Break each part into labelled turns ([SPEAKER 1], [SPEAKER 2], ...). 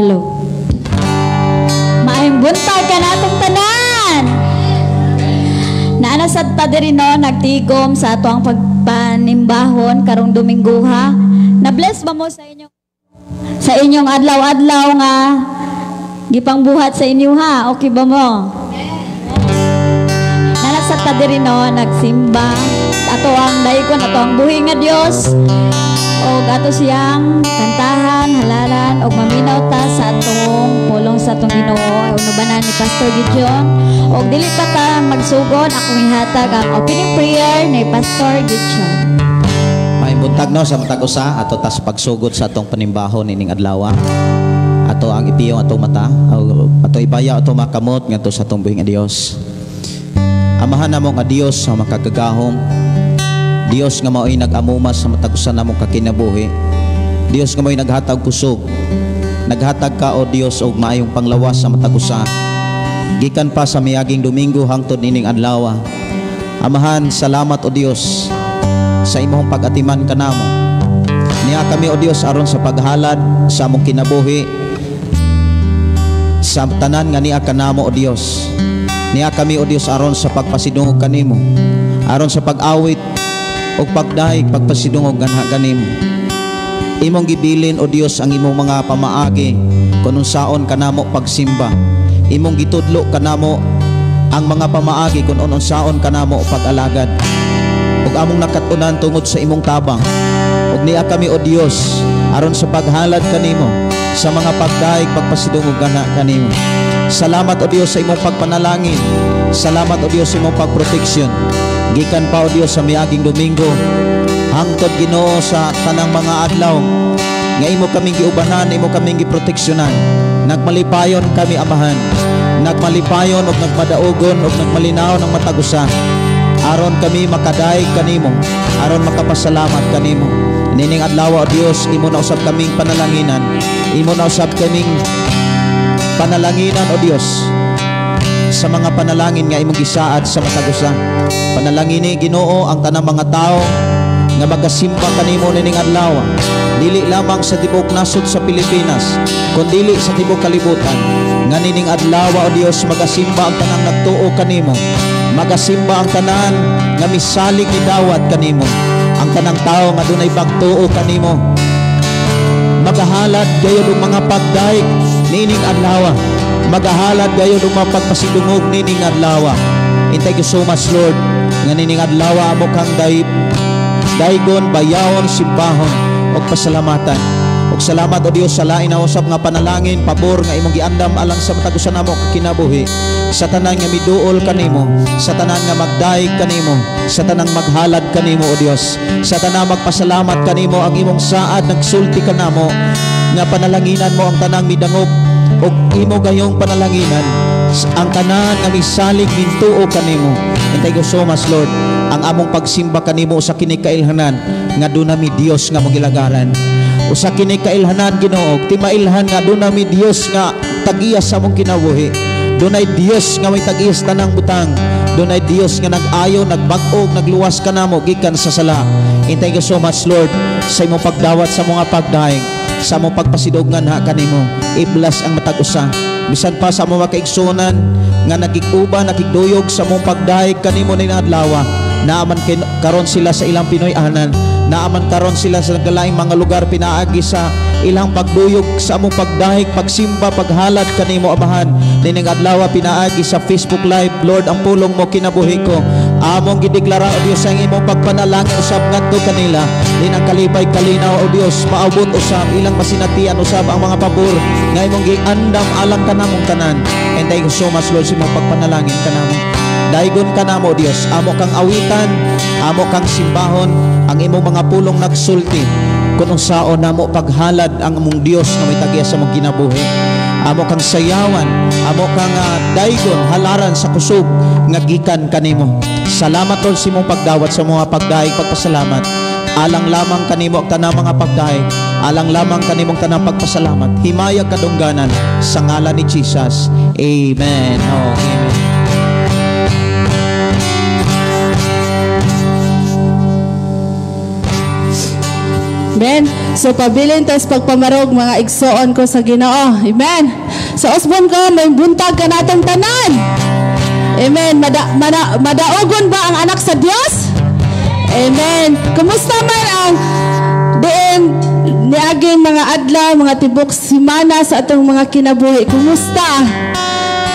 [SPEAKER 1] Hello. Maayong buntag kanatong tanan. Naa na sad ta diri, no, nagtigom sa ato ang pagpanimbahon karong Domingo, ha. Na-bless ba mo sa inyong adlaw-adlaw nga gipangbuhat sa inyo, ha? Okay ba mo? Naa na sad ta diri, no, nagsimba. Ato ang daygon, ato ang buhi nga Dios. Og ato siyang kantahan, halaran, og maminaw ta sa atong pulong sa atong Ginoo. Ay unubanan ni Pastor Gideon. Og dili pa ta magsugod, akong ihatag ang opening prayer ni Pastor Gideon.
[SPEAKER 2] May buntag, no, sa matag usa. Ato tas pagsugod sa atong panimbahon ining adlaw. Ato ang ipiyong atong mata, ato ibaya atong makamot ngadto sa atong buhi nga Dios. Amahan namo nga Dios sa makagagahom. Dios nga mao'y nag-amuma sa matag usa namong kakinabuhi. Dios nga mao'y naghatag kusog. Naghatag ka, o Dios, og maayong panglawas sa matag usa. Gikan pa sa miaging Domingo hangtod nining adlaw. Amahan, salamat, o Dios, sa imong pag-atiman kanamo. Niya kami, o Dios, aron sa paghalad sa among kinabuhi sa tanan nga niya kanamo, o Dios. Niya kami, o Dios, aron sa pagpasidungog kanimo, aron sa pag-awit ug pagdayeg pagpasidungog ganha kanimo. Imong gibilin, o Dios, ang imong mga pamaagi kung unsaon kanamo pagsimba. Imong gitudlo kanamo ang mga pamaagi kung unsaon kanamo pag-alagad. Ug among nakat-unan tungod sa imong tabang. Ug niya kami, o Dios, aron sa paghalad kanimo sa mga pagdayeg pagpasidungog ganha kanimo. Salamat, o Dios, sa imong pagpanalangin. Salamat, o Dios, sa imong pagproteksyon. Gikan pa, o Dios, sa miaging Domingo hangtod, Ginoo, sa tanang mga adlaw nga imo kaming giubanan, imo kaming giproteksyonan. Nagmalipayon kami, Amahan. Nagmalipayon ug nagmadaugon ug nagmalinaw ng matag usa. Aron kami makadayeg kanimo, aron makapasalamat kanimo. Nining adlaw, o Dios, imo na usab kaming panalanginan. Imo na usab kaming panalanginan, o Dios, sa mga panalangin nga imong gisaad sa matag usa. Panalangini, Ginoo, ang tanang mga tao nga magasimba kanimo nining adlaw. Dili lamang sa tibuok nasod sa Pilipinas, kundili sa tibuok kalibutan. Nga nining adlaw, o Dios, magasimba ang tanang nagtuo kanimo. Magasimba ang tanan nga misalig ni dawat kanimo. Ang tanang tao nga dunay pagtuo kanimo. Magahalad gayud og mga pagdayeg nining adlaw. Magahalad gayud og mga pagpasidungog nining adlaw. And thank you so much, Lord, nga nining adlaw amo kang daygon, bayawon, simbahon ug pasalamatan. Ug salamat, o Dios, sa lain na usab nga panalangin, pabor nga imong giandam alang sa matag usa namo kinabuhi. Sa tanan nga miduol kanimo, sa tanan nga magdayeg kanimo, sa tanang maghalad kanimo, o Dios. Sa tanang magpasalamat kanimo, ang imong saad nagsulti kanamo nga panalanginan mo ang tanang midangop ug imo gayong panalanginan ang tanan nga misalig mintuo kanimo. And thank you so much, Lord. Ang among pagsimba kanimo sa kini kailhanan nga duna mi Dios nga magilagaran. Usa kini kailhanan, Ginoo, timailhan nga duna mi Dios nga tag-iya sa among kinabuhi. Dunay Dios nga may tag-iya sa tanang butang. Dunay Dios nga nag-ayo, nagbag-og, nagluwas kanamo gikan sa sala. And thank you so much, Lord, sa imong pagdawat sa mga pagdayeg, sa among pagpasidog nganha kanimo. I-bless ang matag usa. Bisan pa sa among makaigsunan nga nakig-uban, nakigduyog sa among pagdayeg kanimo ning adlaw. Naaman karon sila sa ilang Pinoy-anan, naaman karon sila sa nagkalaing mga lugar pinaagi sa ilang pagduyog sa among pagdayeg, pagsimba, paghalad kanimo, Amahan. Nining adlaw pinaagi sa Facebook Live, Lord, ang pulong mo kinabuhi ko. Among gideklara, o Dios, ang imong pagpanalangin usab ngadto kanila. Din ang kalipay kalinaw, o Dios, maabot usab ilang masinatian usab ang mga pabor nga imong giandam alang kanamong tanan. And thank you so much, Lord, sa imong pagpanalangin kanamo. Daygon kanamo, Dios, amo kang awitan, amo kang simbahon, ang imong mga pulong nagsulti kung unsaon namo paghalad ang among Dios nga may tag-iya sa among kinabuhi. Amo kang sayawan, amo kang daygon, halaran sa kusog nga gikan kanimo. Salamat, Lord, sa imong pagdawat sa mga pagdayeg, pagpasalamat. Alang lamang kanimo ang tanang mga pagdayeg, alang lamang kanimong tanang pagpasalamat. Himayag kadungganan sa ngalan ni Jesus. Amen. Oh, amen.
[SPEAKER 3] Amen. So pabilin tas pagpamarog, mga igsoon ko sa Ginoo. Amen. Sa usbon ko, may buntag kanatong tanan. Amen. Madaogon ba ang anak sa Dios? Amen. Kumusta man ang diin niaging mga adlaw, mga tibok simana sa atong mga kinabuhi? Kumusta?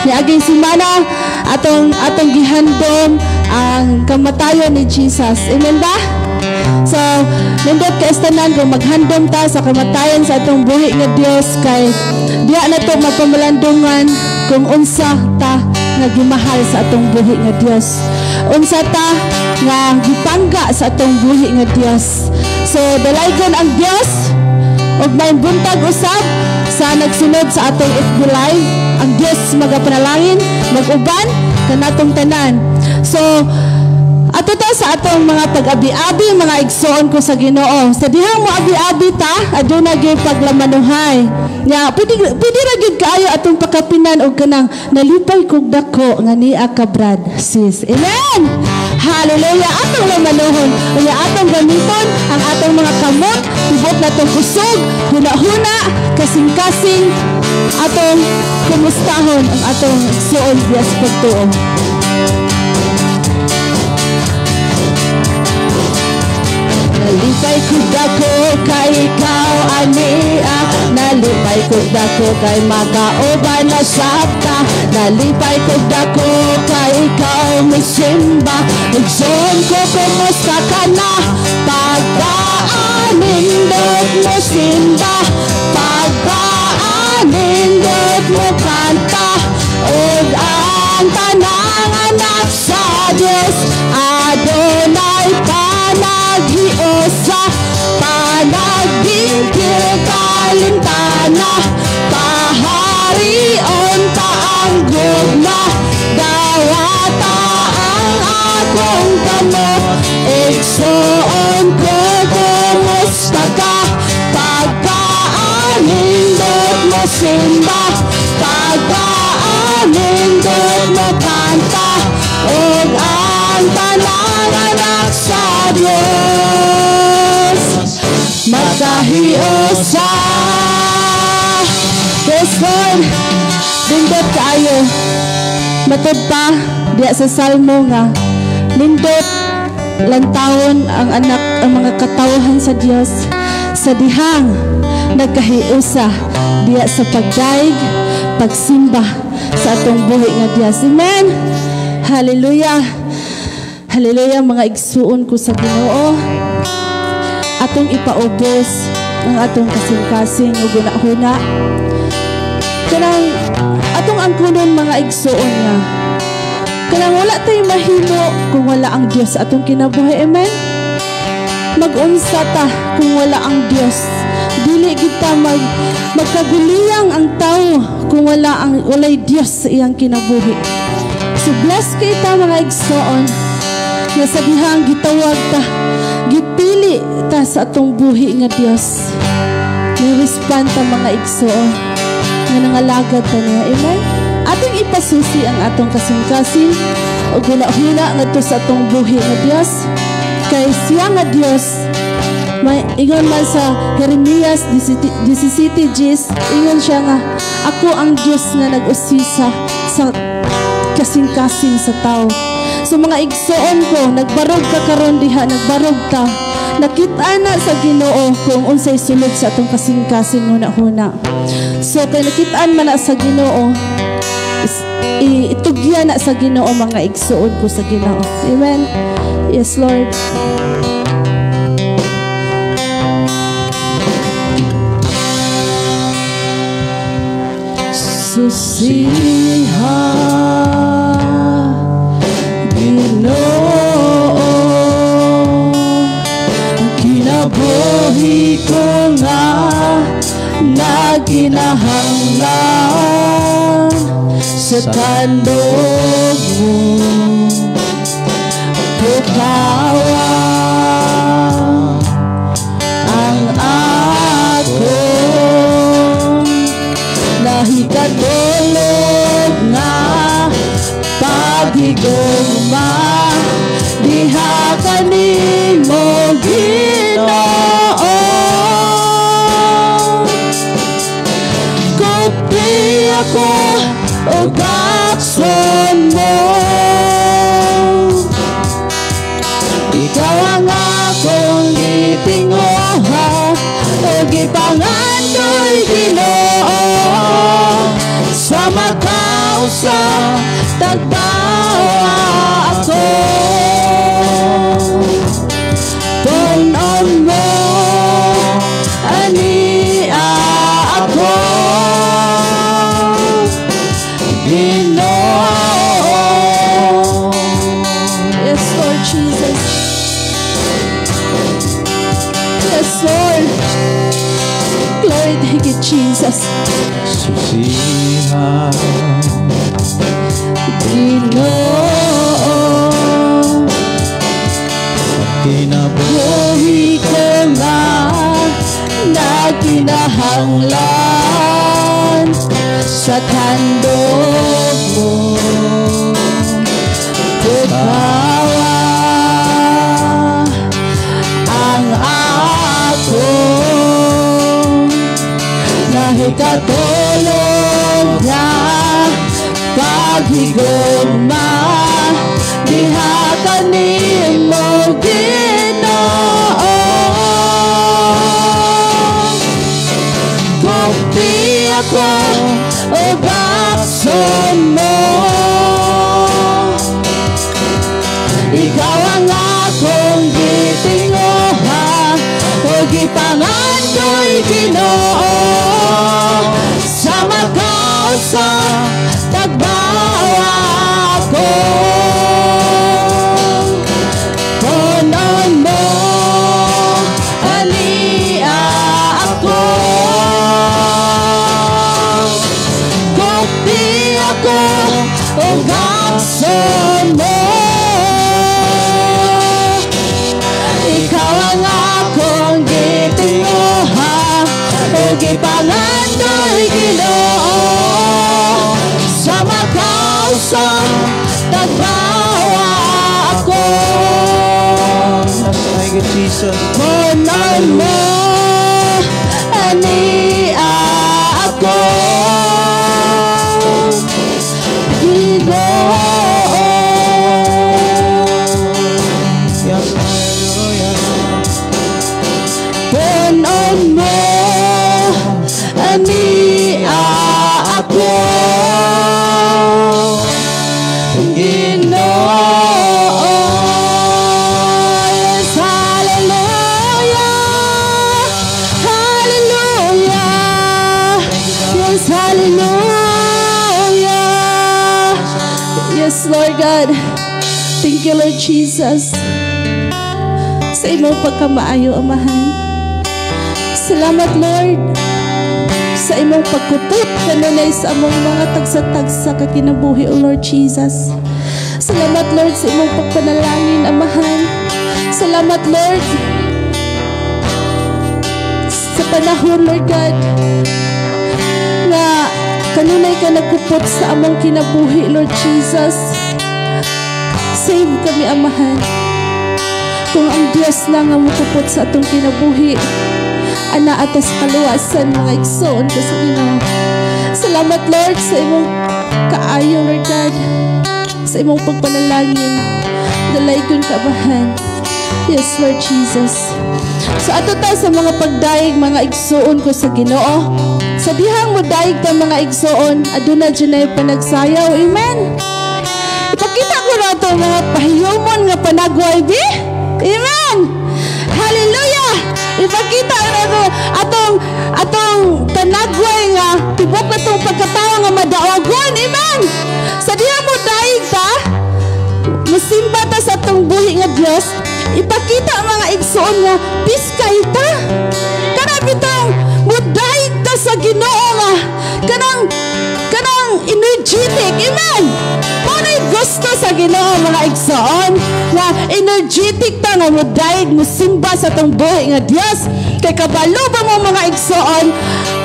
[SPEAKER 3] Niaging simana atong atong gihandom ang kamatayon ni Jesus. Amen ba? So, nindot kay tanan kung maghandom ta sa kamatayon sa atong buhi nga Dios, kay diya na to mapamalandungan kung unsa ta nga gimahal sa atong buhi nga Dios. Unsa ta nga gipangga sa atong buhi nga Dios. So, dalaygon ang Dios ug may buntag usab sa nagsunod sa atong FB Live. Ang Dios magapanalangin, mag-uban kanatong tanan. So, ato ta sa atong mga pag-abi-abi, mga igsoon ko sa Ginoo. Sa dihang mo abi-abi ta, aduna gyud paglamanuhay. Nya, pwede pwede ra gyud kaayo atong pakapinan og kanang nalipay kog dako nga niya ka, brad, sis. Amen. Hallelujah. Atong lamanuhon. Unya atong gamiton ang atong mga kamot, tibok natong kusog, huna-huna, kasing-kasing atong kumustahon ang atong igsoon diya sa pagtuo. Nalipay ko dako kay ikaw ania, nalipay ko dako kay makauban na sabta, nalipay ko dako kay ikaw misimba. Igsoon ko, kumusta ka na? Pagkaanindot mo simba, pagkaanindot mo kanta, ug ang tanang anak sa Diyos adunay panaghiusa, panagbingkir kalintana, paharion ta ang gugma, dawata ang akong kamot. Igsoon ko, kumusta ka? Pagkaanindot mo simba, pagkaanindot mo kanta, ug ang tanang anak sa Diyos makahiusa. Yes, Lord. Nindot kaayo. Matud pa diya sa Salmo nga nindot lantawon ang anak, ang mga katawhan sa Dios sa dihang nagkahiusa diya sa pagdaig, pagsimba sa atong buhi nga Dios. Amen. Hallelujah. Hallelujah, mga igsuon ko sa Ginoo. Atong ipaubos ang atong kasing-kasing ug hunahuna. Kanang atong angkunon, mga igsuon, nga kanang wala tay mahimo kung wala ang Dios sa atong kinabuhi. Amen. Mag-unsa ta kung wala ang Dios? Dili kita magkaguliyang ang tao kung walay Dios sa iyang kinabuhi. So bless kay ta, mga igsoon, nga sa dihang gitawag ta, gipili ta sa atong buhi nga Dios. May respond ta, mga igsoon, nga nangalagad ta niya. Amen. Atong ipasusi ang atong kasing-kasing ug huna-huna ngadto sa atong buhi nga Dios. Kay siya nga Dios, may ingon man sa Jeremias 17 Gs, ingon siya nga, "Ako ang Dios nga nag-usisa sa kasing-kasing sa tao." So mga igsoon ko, nagbarog ka karon diha, nagbarog ka. Nakita na sa Ginoo kung unsay sulod sa atong kasing-kasing, huna-huna. So kay nakitaan man na sa Ginoo, itugyan na sa Ginoo, mga igsoon ko sa Ginoo. Amen. Yes, Lord. Susiha, Ginoo, kinabuhi ko nga naginahanglan sa tandog mo. Pukawa ang akong nahikatulog nga paghigugma diha kanimo, Ginoo. Ako ug akson mo. Ikaw ang akong gitinguha ug gipangandoy, Ginoo, sa makausa tagbawa ako. Tun-on mo ani ako, Ginoo. Yes, Lord Jesus. Yes, Lord. Glory to you, Jesus.
[SPEAKER 2] Susiha.
[SPEAKER 3] Ginoo.
[SPEAKER 2] Kinabuhi
[SPEAKER 3] Buhi ko nga nagkinahanglan sa handog mo. Tugbawa ang akong nahikatulog nga paghigugma diha kanimo, Ginoo. Gugti ako ug akson mo. Ikaw ang akong gitinguha ug gipangandoy, Ginoo, sa makausa tagbawa ko. Tun-on mo ani ako. Gugti ako ug akson mo. Ikaw ang akong gitinguha ug gipangandoy, Ginoo, sa makausa tagbawa ako.
[SPEAKER 2] Thank you, Jesus.
[SPEAKER 3] Tun-on mo ani ako, Ginoo.
[SPEAKER 2] Yes, hallelujah.
[SPEAKER 3] Tun-on mo ani ako, Ginoo. Yes, hallelujah, hallelujah. Yes, hallelujah. Yes, Lord God. Thank you, Lord Jesus, sa imong pagkamaayo, Amahan. Salamat, Lord, sa imong pagkupot kanunay sa among mga tagsa-tagsa ka kinabuhi, O Lord Jesus. Salamat, Lord, sa imong pagpanalangin, Amahan. Salamat, Lord, sa panahon, Lord God, nga kanunay ka nagkupot sa among kinabuhi, Lord Jesus. Save kami, Amahan. Kung ang Diyos lang ang mukupot sa atong kinabuhi, ana atas kaluwasan, mga igsoon ko sa Ginoo. Salamat, Lord, sa imong kaayo, Lord God, sa imong pagpanalangin. Dalaygon ka, Amahan. Yes, Lord Jesus. So ato ta sa mga pagdayeg, mga igsoon ko sa Ginoo. Sa dihang mo dayeg ta, mga igsoon, aduna dyan ay panagsayaw. Amen. Ipakita ko na ito mga pahiyumon nga panagway, bi? Amen. Hallelujah. Ipakita na ito atong panagway nga tibok na itong pagkatao nga madaogon. Amen. Sa dihang mo dayeg ta, musimba ta sa atong buhi nga Dios, ipakita mga igsoon nga piskay ta. Kanang bitong mudayeg ta sa Ginoo nga kanang energetic. Amen. Mao nay gusto sa Ginoo, mga igsoon, nga energetic ta nga mudayeg, musimba sa atong buhi nga Dios. Kay kabalo ba mo, mga igsoon,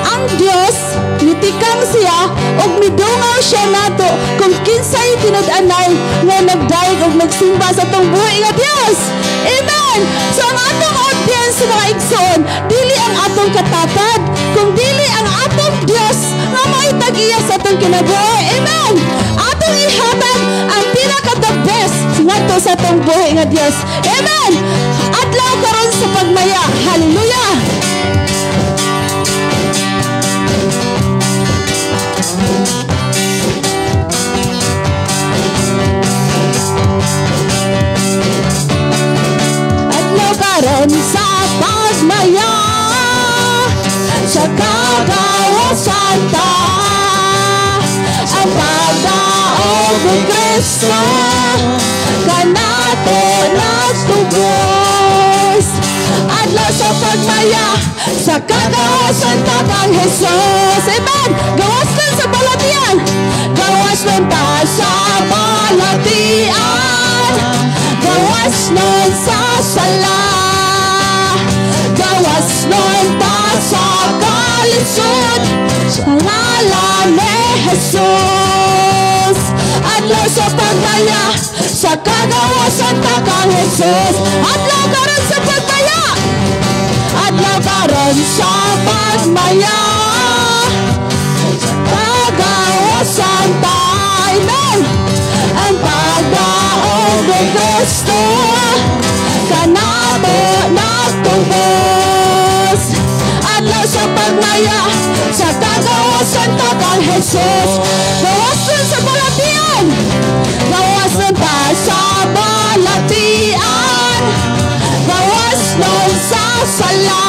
[SPEAKER 3] ang Dios nitikang siya ug midungaw siya nato kung kinsay tinud-anay nga nagdayeg ug nagsimba sa atong buhi nga Dios. Amen. So ang atong audience, mga igsoon, dili ang atong katatad, kung dili ang atong Dios nga maitag iya sa atong Kinabuhi. Amen! Atong ihatag ang pinaka the best ngadto sa atong buhi nga Dios. Amen! Adlaw karon sa pagmaya. Hallelujah! Adlaw karon sa pagmaya, sa kagawasan ta, ang pagdaog ni Kristo kanato nagtubos. Adlaw sa pagmaya, sa kagawasan ta kang Jesus. Amen! Gawas nun sa balatian, gawas nun ta sa balatian, gawas nun sa sala, gawas nun ta sa kalisod, sa ngalan ni Jesus. Adlaw sa pagmaya, sa kagawasan ta kang Jesus. Adlaw karon sa pagmaya, adlaw karon sa pagmaya, sa kagawasan ta. Amen! Ang pagdaog ni Kristo kanato nagtubos. Adlaw sa pagmaya, sa kagawasan ta kang Jesus. Gawas nun sa balatian, gawas nun ta sa balatian, gawas nun sa sala,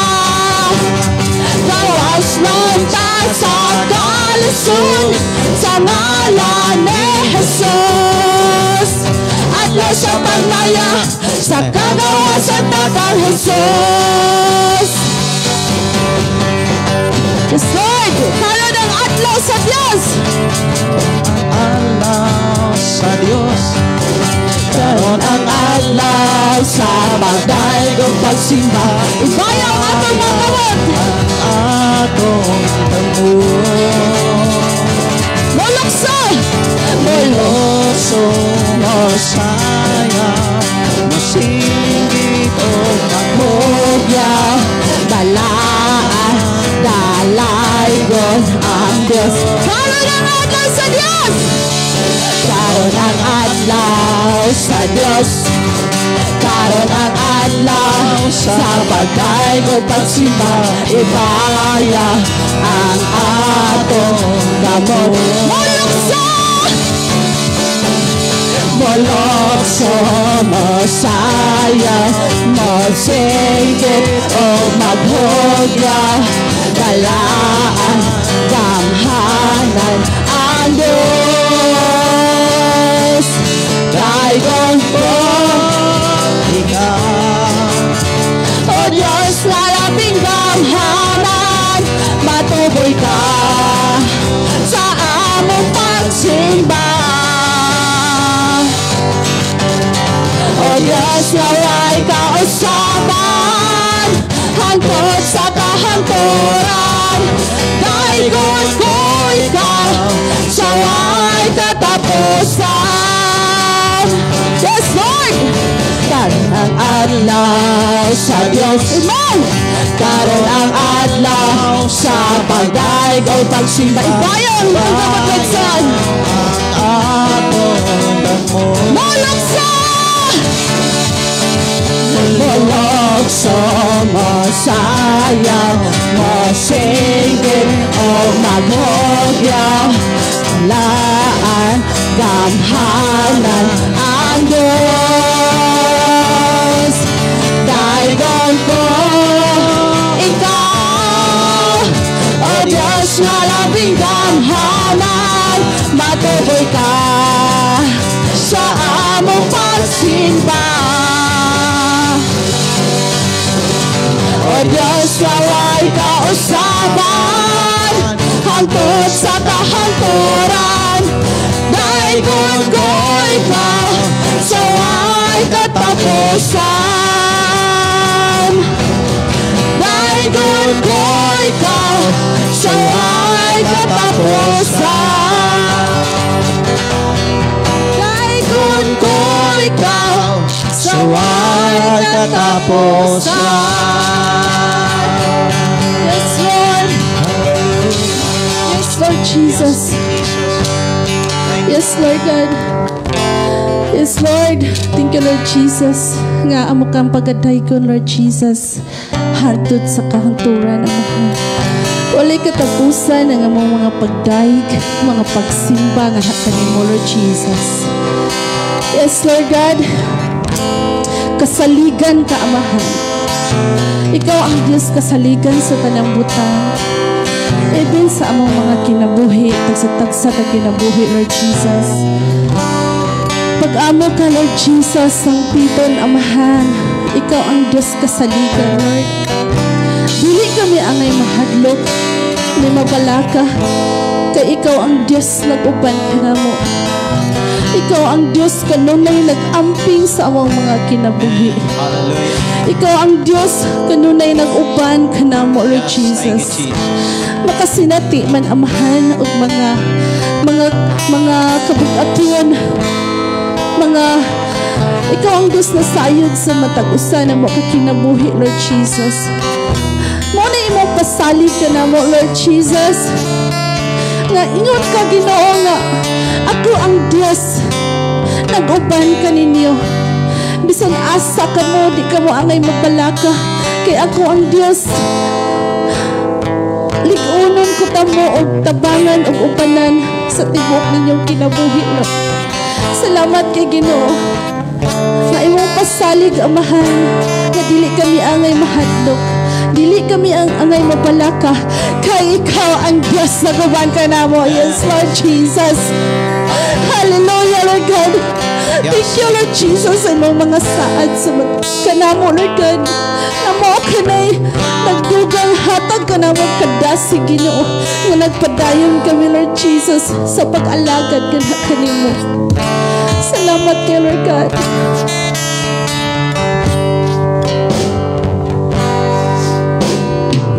[SPEAKER 3] gawas nun ta sa kalisod, sa ngalan ni Jesus. Adlaw sa pagmaya, sa kagawasan ta kang Jesus. Yes, Lord! Karon ang adlaw sa Dios!
[SPEAKER 2] Adlaw sa Dios,
[SPEAKER 3] Karon ang adlaw sa pagdaigong pagsimba. Ibayaw ang atong mga kamot!
[SPEAKER 2] Atong kamot.
[SPEAKER 3] Molukso!
[SPEAKER 2] Molukso, mosaya, mosinggit o
[SPEAKER 3] Maghugya, balaan, dalaygon ang Diyos. Karon ang adlaw sa Diyos! Karon ang adlaw sa Diyos. Karon ang adlaw sa pagdaigong pagsimba. Ibaya ang atong kamot. Molukso! Molukso, mosaya, mosinggit o maghugya, balaan, gamhanan ang Diyos. Daygon ko
[SPEAKER 2] ikaw.
[SPEAKER 3] O Diyos na labing gamhanan, matuboy ka sa among pagsimba. O Diyos na way kausaban, hangtod sa kahangturan, daygon ko ikaw sa way katapusan. Yes, Lord! Karon ang adlaw sa Diyos. Amen! Karon ang adlaw sa pagdaigong pagsimba. Ibayon ang kapatidsan!
[SPEAKER 2] Atong kamot.
[SPEAKER 3] Molukso! Molukso, mosaya, mosinggit o maghugya, laan, gamhanan ang Diyos. Daygon ko ikaw, O Diyos na labing gamhanan, matuboy ka sa among pagsimba. O Diyos na way kausaban, hangtod sa kahangturan, daygon ko ikaw sa way katapusan. Daygon ko ikaw sa way katapusan. Daygon ko ikaw sa way katapusan. Yes, Lord. Yes, Lord Jesus. Yes, Lord God. Yes, Lord. Thank you, Lord Jesus. Nga amo kang pagadaygon, Lord Jesus. Hantod sa kahangturan, Amahan. Walay katapusan ang among mga pagdayeg, mga pagsimba nga kanimo, Lord Jesus. Yes, Lord God. Kasaligan ka, Amahan. Ikaw ang Diyos kasaligan sa tanang butang. Even sa among mga kinabuhi, tagsa-tagsa ka kinabuhi, Lord Jesus. Pag-amo ka, Lord Jesus, ang piton, Amahan. Ikaw ang Diyos kasaligan, Lord. Dili kami angay mahadlok, ni mabalaka, kay ikaw ang Diyos nag-uban kanamo. Ikaw ang Diyos kanunay nag-amping sa among mga kinabuhi.
[SPEAKER 2] Hallelujah.
[SPEAKER 3] Ikaw ang Diyos kanunay nag-uban kanamo, Lord
[SPEAKER 2] Yes, thank you,
[SPEAKER 3] Jesus.
[SPEAKER 2] Jesus.
[SPEAKER 3] Makasinati man, Amahan, og mga kabug-aton, mga ikaw ang Diyos na sayod sa matag usa na mo kinabuhi, Lord Jesus. Mo na imong pasalig kanamo, Lord Jesus, nga ingon ka, Ginoo, nga ako ang Diyos nag-uban kaninyo. Bisan asa kamo, di kamo angay mabalaka, kay ako ang Diyos, lig-unon ko tamo og tabangan og upanan sa tibok ninyong kinabuhi, Lord. Salamat kay Ginoo nga imong pasalig, Amahan, nga dili kami angay mahadlok, dili kami ang angay mabalaka, kay ikaw ang Diyos na guban ka namo. Yes, Lord Jesus. Hallelujah, Lord God. Thank you, Lord Jesus, sa imong mga saad sa kanamo, Lord God. Namo kanay nagdugang hatag ka namo kadasig, Ginoo, nga nagpadayon kami, Lord Jesus, sa pag-alagad kana kanimo. Salamat kay Lord God.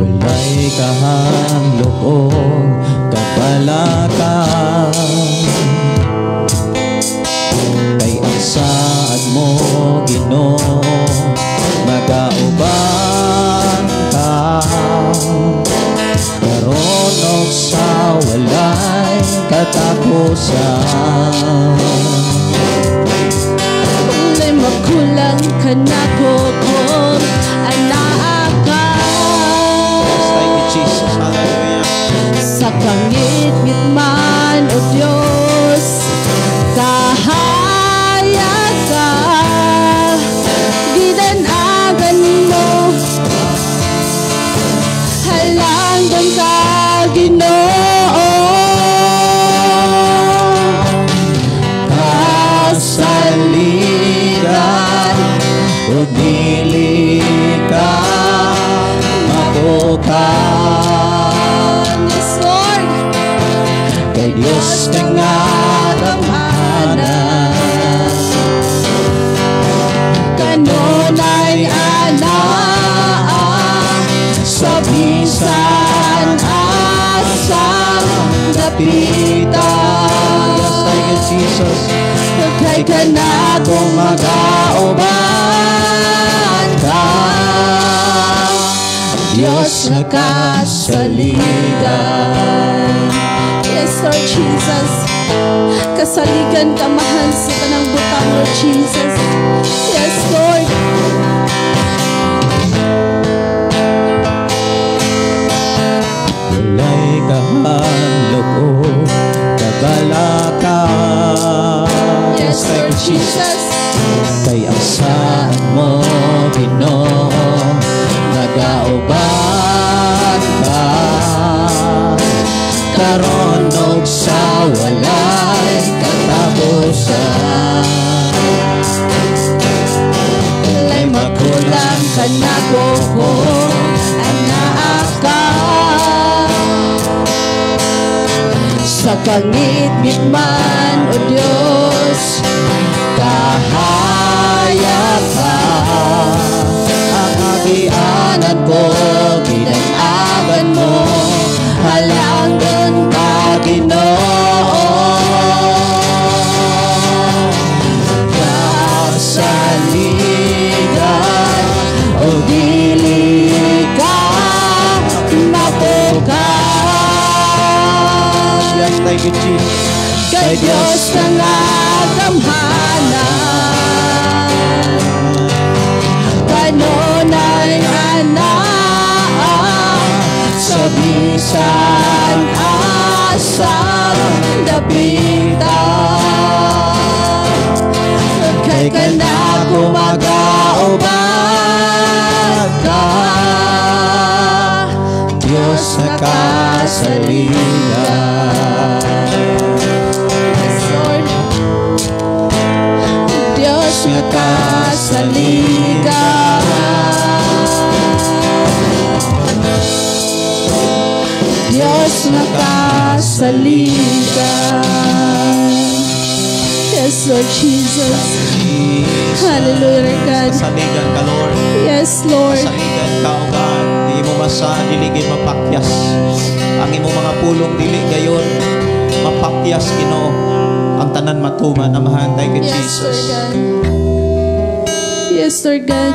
[SPEAKER 2] Walay kahadlok og kabalaka, kay ang saad mo, Ginoo, magauban ka karon og sa walay katapusan.
[SPEAKER 3] Walay makulang kanako kung anaa ka.
[SPEAKER 2] Yes, thank you, Jesus. Hallelujah.
[SPEAKER 3] Sa kangitngit man, O Diyos, kahayag ka, gidanagan mo, halangdon ka, Ginoo.
[SPEAKER 2] Kasaligan ug dili ka matukan.
[SPEAKER 3] Yes, Lord.
[SPEAKER 2] Kay Dios ka nga gamhanan.
[SPEAKER 3] Kanunay anaa sa bisan asang dapita.
[SPEAKER 2] Yes, thank you, Jesus.
[SPEAKER 3] Kay kanako magauban ka, Diyos nga kasaligan. Yes, Lord Jesus. Kasaligan ka, mahal, sa tanang butang, Lord Jesus. Yes, Lord.
[SPEAKER 2] Walay kahadlok o kabalaka.
[SPEAKER 3] Yes,
[SPEAKER 2] thank
[SPEAKER 3] Lord
[SPEAKER 2] you, Jesus.
[SPEAKER 3] Jesus.
[SPEAKER 2] Kay ang saad mo, Ginoo, nagauban ka karon og sa walay katapusan.
[SPEAKER 3] Walay makulang kanako kung anaa ka. Sa kangitngit man, O Diyos,
[SPEAKER 2] kahayag ka. Ang agianan ko, ginanagan mo, halangdon ka, Ginoo. Kasaligan o dili ka matukan. Yes, thank you, Jesus.
[SPEAKER 3] Kay Dios nga gamhanan, kanunay anaa sa bisan asa dapita. Kay kanako magauban ka,
[SPEAKER 2] Diyos na kasaligan.
[SPEAKER 3] Yes, Lord. Diyos nga kasaligan. Diyos nga kasaligan. Yes, Lord Jesus. Hallelujah, Lord God.
[SPEAKER 2] Kasaligan ka, Lord.
[SPEAKER 3] Yes, Lord.
[SPEAKER 2] Kasaligan ka, O God. Di mo masa, dili gid mapakyas. Ang imong mga pulong dili gayon mapakyas, Ginoo. Ang tanan matuman, Amahan. Thank you,
[SPEAKER 3] Yes,
[SPEAKER 2] Jesus.
[SPEAKER 3] Lord God. Yes, Lord God.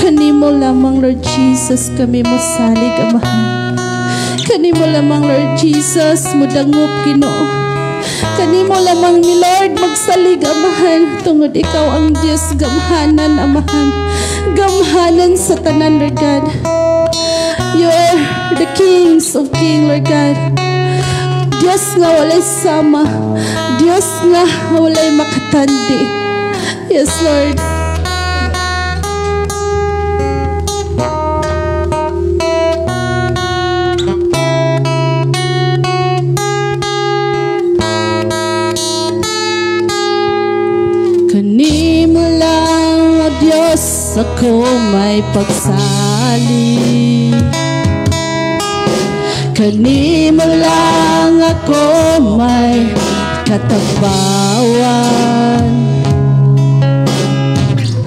[SPEAKER 3] Kanimo lamang, Lord Jesus, kami mosalig, Amahan. Kanimo lamang, Lord Jesus, mudangop, Ginoo. Kanimo lamang mi, Lord, magsalig, Amahan. Tungod ikaw ang Diyos, gamhanan, Amahan. Gamhanan sa tanan, Lord God. You are the kings of kings, Lord God. Diyos nga walay sama. Diyos nga walay makatandi. Yes, Lord. Kanimo lang, O Diyos, ako may pagsali. Kanimo lang ako may katabawan.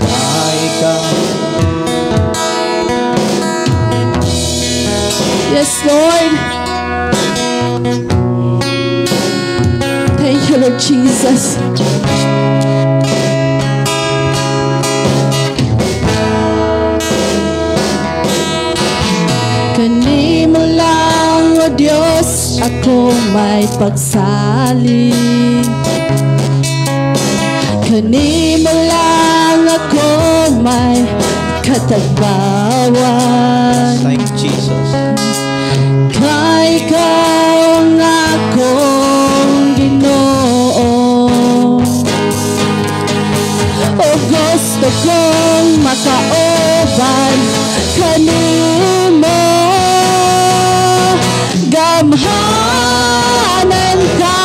[SPEAKER 2] Ay ka.
[SPEAKER 3] Yes, Lord. Thank you, Lord Jesus. Kanimo lang, O Diyos, ako may pagsalig. Kanimo lang ako may katagbawan.
[SPEAKER 2] Thank you, Jesus.
[SPEAKER 3] Kay ikaw ang akong Ginoo. O gusto kong makauban kanimo. Gamhanan ka,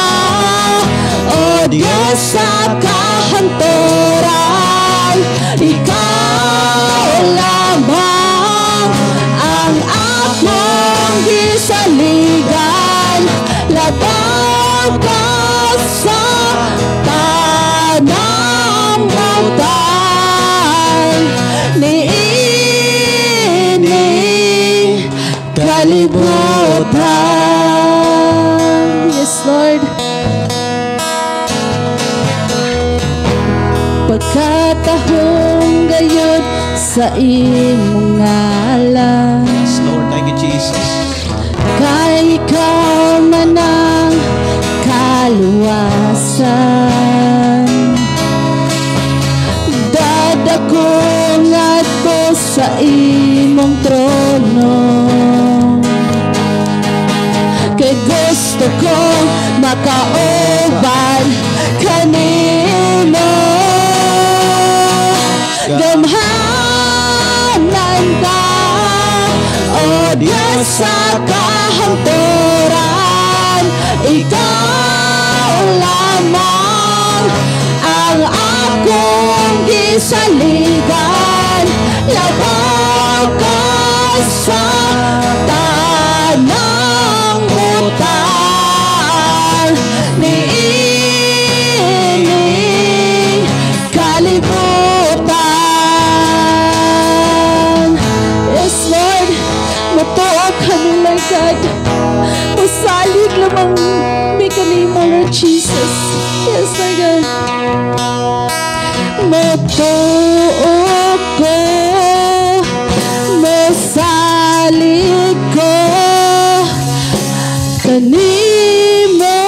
[SPEAKER 3] O Diyos, sa kahanturan. Ikaw lamang ang akong gisaligan. Labaw ka sa tanang butang niini kalibutan. Yes, Lord. Pagkatahong gayod sa imong ngalan.
[SPEAKER 2] Yes, Lord. Thank you, Jesus.
[SPEAKER 3] Kay ikaw man ang kaluwasan. Dadako ngadto sa imong trono. Kay gusto ko makauban kanimo. Gamhanan ka, O Diyos, sa kahanturan. Ikaw lamang ang akong gisaligan. Labaw ka sa tanang butang niining kalibutan. Yes, Lord, mutuo kami, Lord God. Musalig lamang mi kanimo, Lord Jesus. Yes, Lord God. Mutuo ko, musalig ko kanimo.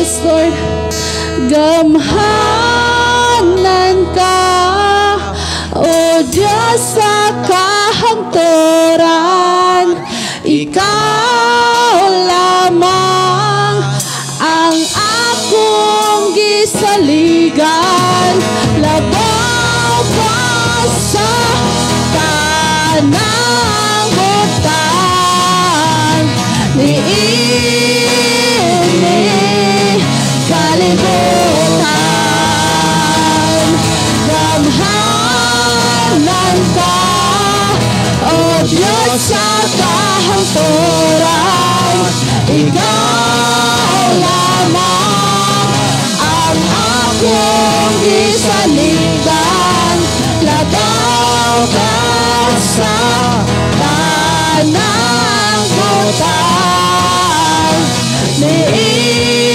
[SPEAKER 3] Yes, Lord. Gamhanan ka, O Diyos, sa kahangturan. Ikaw lamang ang akong gisaligan. Labaw pa sa tanang butang niini kalibutan. Gamhanan ka, O Diyos, sa kahangturan. Ikaw lamang ang akong gisaligan. Labaw ka sa tanang butang niini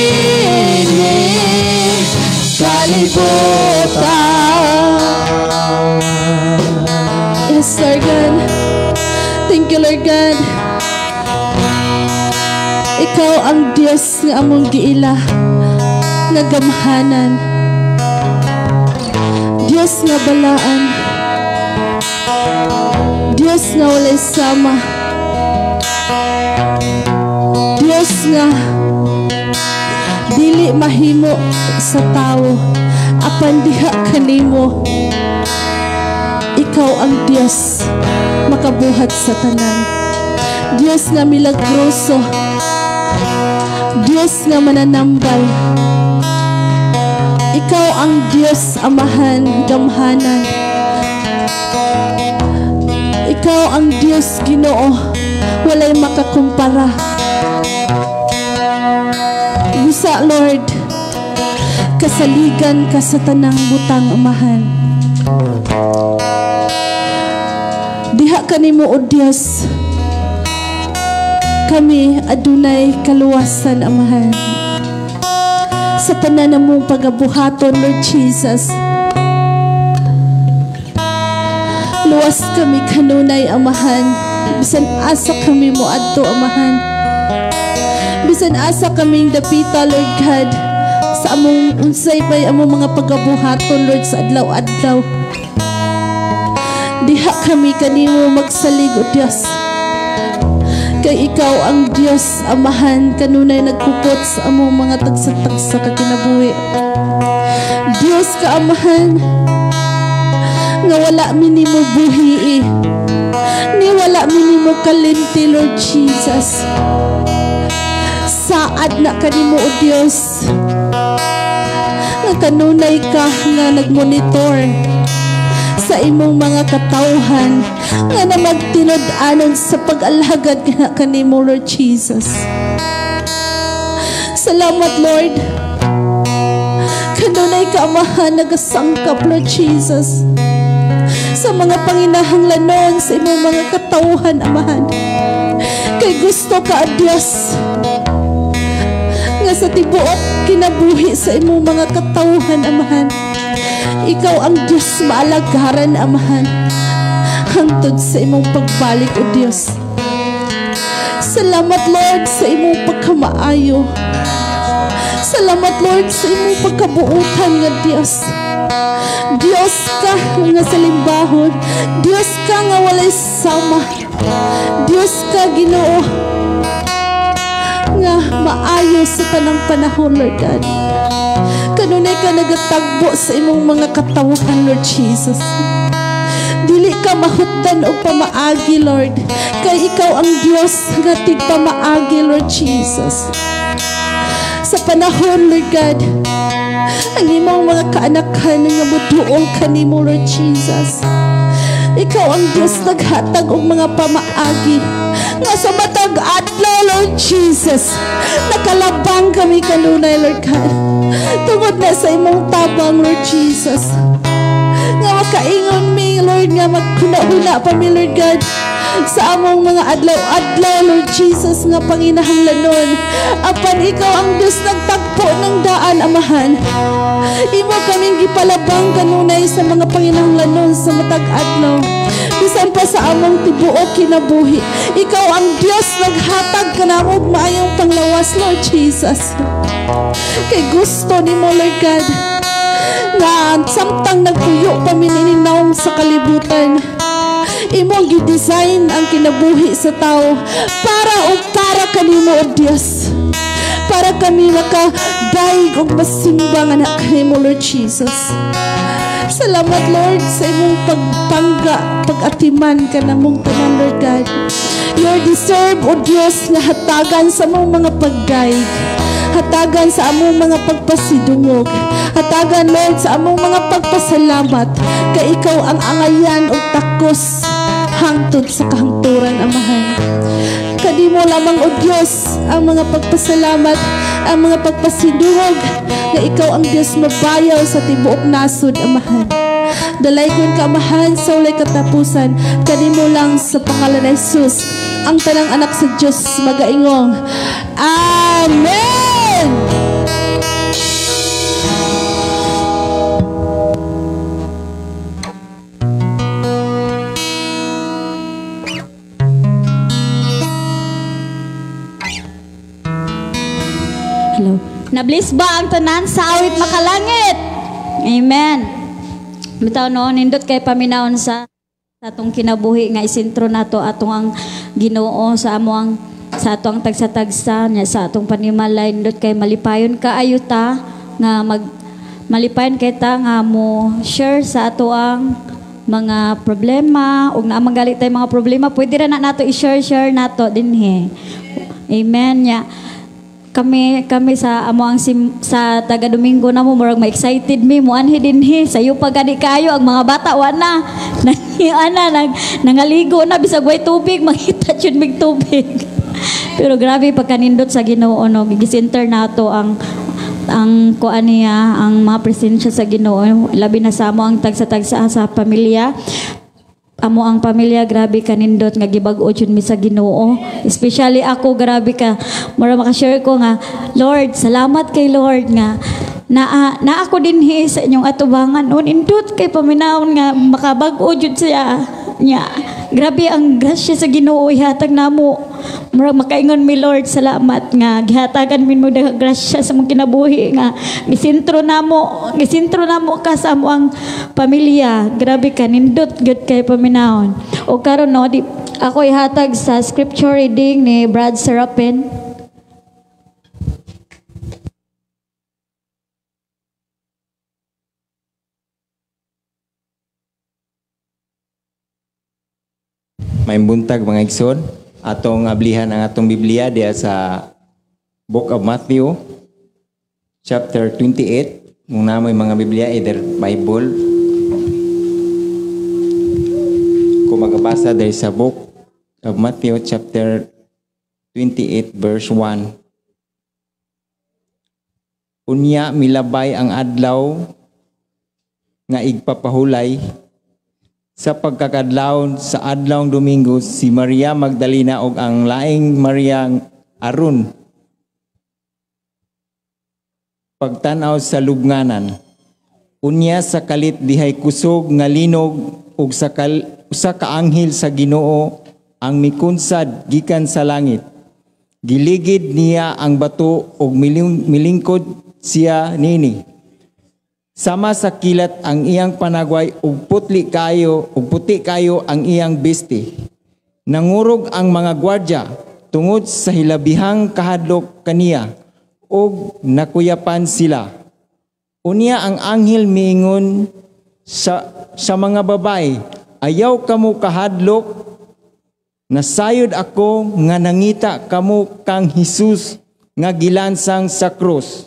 [SPEAKER 3] kalibutan. Yes, Lord God. Thank you, Lord God. Ikaw ang Diyos nga among giila, nga gamhanan. Diyos nga balaan. Diyos nga walay sama. Diyos nga dili mahimo sa tao apan diha kanimo, ikaw ang Diyos makabuhat sa tanan. Diyos nga milagroso. Diyos nga mananambal. Ikaw ang Diyos, Amahan, gamhanan. Ikaw ang Diyos, Ginoo, walay makakumpara. Busa, Lord, kasaligan ka sa tanang butang, Amahan. Diha kanimo, O Dios, kami adunay kaluwasan, Amahan. Sa tanan namong pagabuhaton, Lord Jesus. Luwas kami kanunay, Amahan. Bisan asa kami moadto, Amahan. Bisan asa kaming dapita, Lord God, sa among unsay pay among mga pagabuhaton, Lord, sa adlaw-adlaw. Diha kami kanimo magsalig, O Dios. Kay ikaw ang Dios, Amahan, kanunay nagpupot sa among mga tagsa-tagsa ka kinabuhi. Dios ka, Amahan, nga wala mi nimo buhi, ni wala mi nimo kalimti, Lord Jesus. Saad na kanimo, O Dios, nga kanunay ka nga nagmonitor sa imong mga katawhan nga namagtinud-anon sa pag-alagad nga kanimo, Lord Jesus. Salamat, Lord. Kanunay ka, Amahan, nagasangkap, Lord Jesus, sa mga panginahanglanon sa imong mga katawhan, Amahan. Kay gusto ka, Diyos, nga sa tibuok kinabuhi sa imong mga katawhan, Amahan, ikaw ang Diyos maalagaran, Amahan, hangtod sa imong pagbalik, O Diyos. Salamat, Lord, sa imong pagkamaayo. Salamat, Lord, sa imong pagkabuutan nga Diyos. Diyos ka nga salimbahon. Diyos ka nga walay sama. Diyos ka, Ginoo, nga maayo sa tanang panahon, Lord God. Kanunay ka nagatagbo sa imong mga katawhan, Lord Jesus. Dili ka mahutdan og pamaagi, Lord. Kay ikaw ang Diyos nga tigpamaagi, Lord Jesus. Sa panahon, Lord God, ang imong mga kaanakan nga muduol kanimo, Lord Jesus. Ikaw ang Diyos naghatag og mga pamaagi nga sa matag adlaw, Lord Jesus, nakalabang kami kanunay, Lord God. Tungod na sa imong tabang, Lord Jesus. Nga makaingon mi, Lord, nga maghuna-huna pa mi, Lord God. Sa among mga adlaw-adlaw, Lord Jesus, nga panginahanglanon. Apan ikaw ang Diyos nagtagpo ng daan, Amahan. Imo kaming gipalabang kanunay sa mga panginahanglanon sa matag adlaw. Bisan pa sa among tibuok kinabuhi, ikaw ang Diyos naghatag kanamo og maayong panglawas, Lord Jesus. Kay gusto nimo, Lord God, nga samtang nagpuyo pa mi niining nawong sa kalibutan, imong gi-design ang kinabuhi sa tao para o para kanimo, O Dios, para kami makadayeg og masimba nga anak kanimo, Lord Jesus. Salamat, Lord, sa imong pagpangga, pag-atiman kanamong tanan, Lord God. You deserve, O Dios, nga hatagan sa among mga pagdayeg, hatagan sa among mga pagpasidungog, hatagan, Lord, sa among mga pagpasalamat, kay ikaw ang angayan og takos hangtod sa kahangturan, Amahan. Kanimo lamang, O Dios, ang mga pagpasalamat, ang mga pagpasidungog, nga ikaw ang Dios mabayaw sa tibuok nasod, Amahan. Dalaykon ka, Amahan, sa walay katapusan. Kanimo lang, sa pangalan ni Jesus, ang tanang anak sa Dios magaingong Amen.
[SPEAKER 1] Hello. Na-bless ba ang tanan sa awit makalangit? Amen. Bitaw no, nindot kay paminawon sa atong kinabuhi nga isentro nato atong ang Ginoo sa amo ang sa atong tagsa-tagsa nya sa atong panimalay. Nindot kay malipayon kaayo ta nga mag malipayon kay ta nga mo share sa ato ang mga problema, ug naa man gali tay mga problema, pwede ra na nato i-share-share nato dinhi. Amen. Nya kami kami sa amo ang sim, sa taga Domingo na mo, murag ma-excited mi muanhi dinhi, sayo pa gani kayo ang mga bata wa na ana nang nangaligo na bisag way tubig, mangita jud mig tubig. Pero grabe pagkanindot sa Ginoo, no, gi-center nato ang kuan niya, ang mga presensya sa Ginoo, labi na sa amo ang tagsa-tagsa sa pamilya. Amo ang pamilya, grabe kanindot nga gibag-o jud mi sa Ginoo. Especially ako, grabe ka mura makashare ko nga, Lord, salamat kay Lord nga na, na ako dinhi sa inyong atubangan. O nindot kay paminawon nga makabag-o jud siya nya. Grabe ang grasya sa Ginoo ihatag namo. Murag makaingon mi, Lord, salamat nga gihatagan mi mo daghang grasya sa mong kinabuhi nga gisentro namo ka sa amo ang pamilya. Grabe ka nindot gyud kay paminawon. O karon, no, di ako ihatag sa scripture reading ni Brad Serapin.
[SPEAKER 4] Maayong buntag, mga igsoon. Atong ablihan ang atong Biblia diya sa Book of Matthew chapter 28. Kung naa moy mga Biblia, either Bible. Kung magabasa dahil sa Book of Matthew chapter 28 verse 1. Unya milabay ang adlaw nga igpapahulay sa pagkakadlawon sa adlawng Domingo, si Maria Magdalena ug ang laing Maria aron pagtan-aw sa lubnganan. Unya sa kalit dihay kusog nga linog ug sa usa ka anghel sa Ginoo ang mikunsad gikan sa langit. Giligid niya ang bato ug milingkod siya nini. Sama sa kilat ang iyang panagway ug putli kayo ug puti kayo ang iyang bisti. Nangurog ang mga gwardya tungod sa hilabihang kahadlok kaniya ug nakuyapan sila. Unya ang anghel miingon sa mga babae, "Ayaw kamo kahadlok, nasayod ako nga nangita kamo kang Hesus nga gilansang sa krus.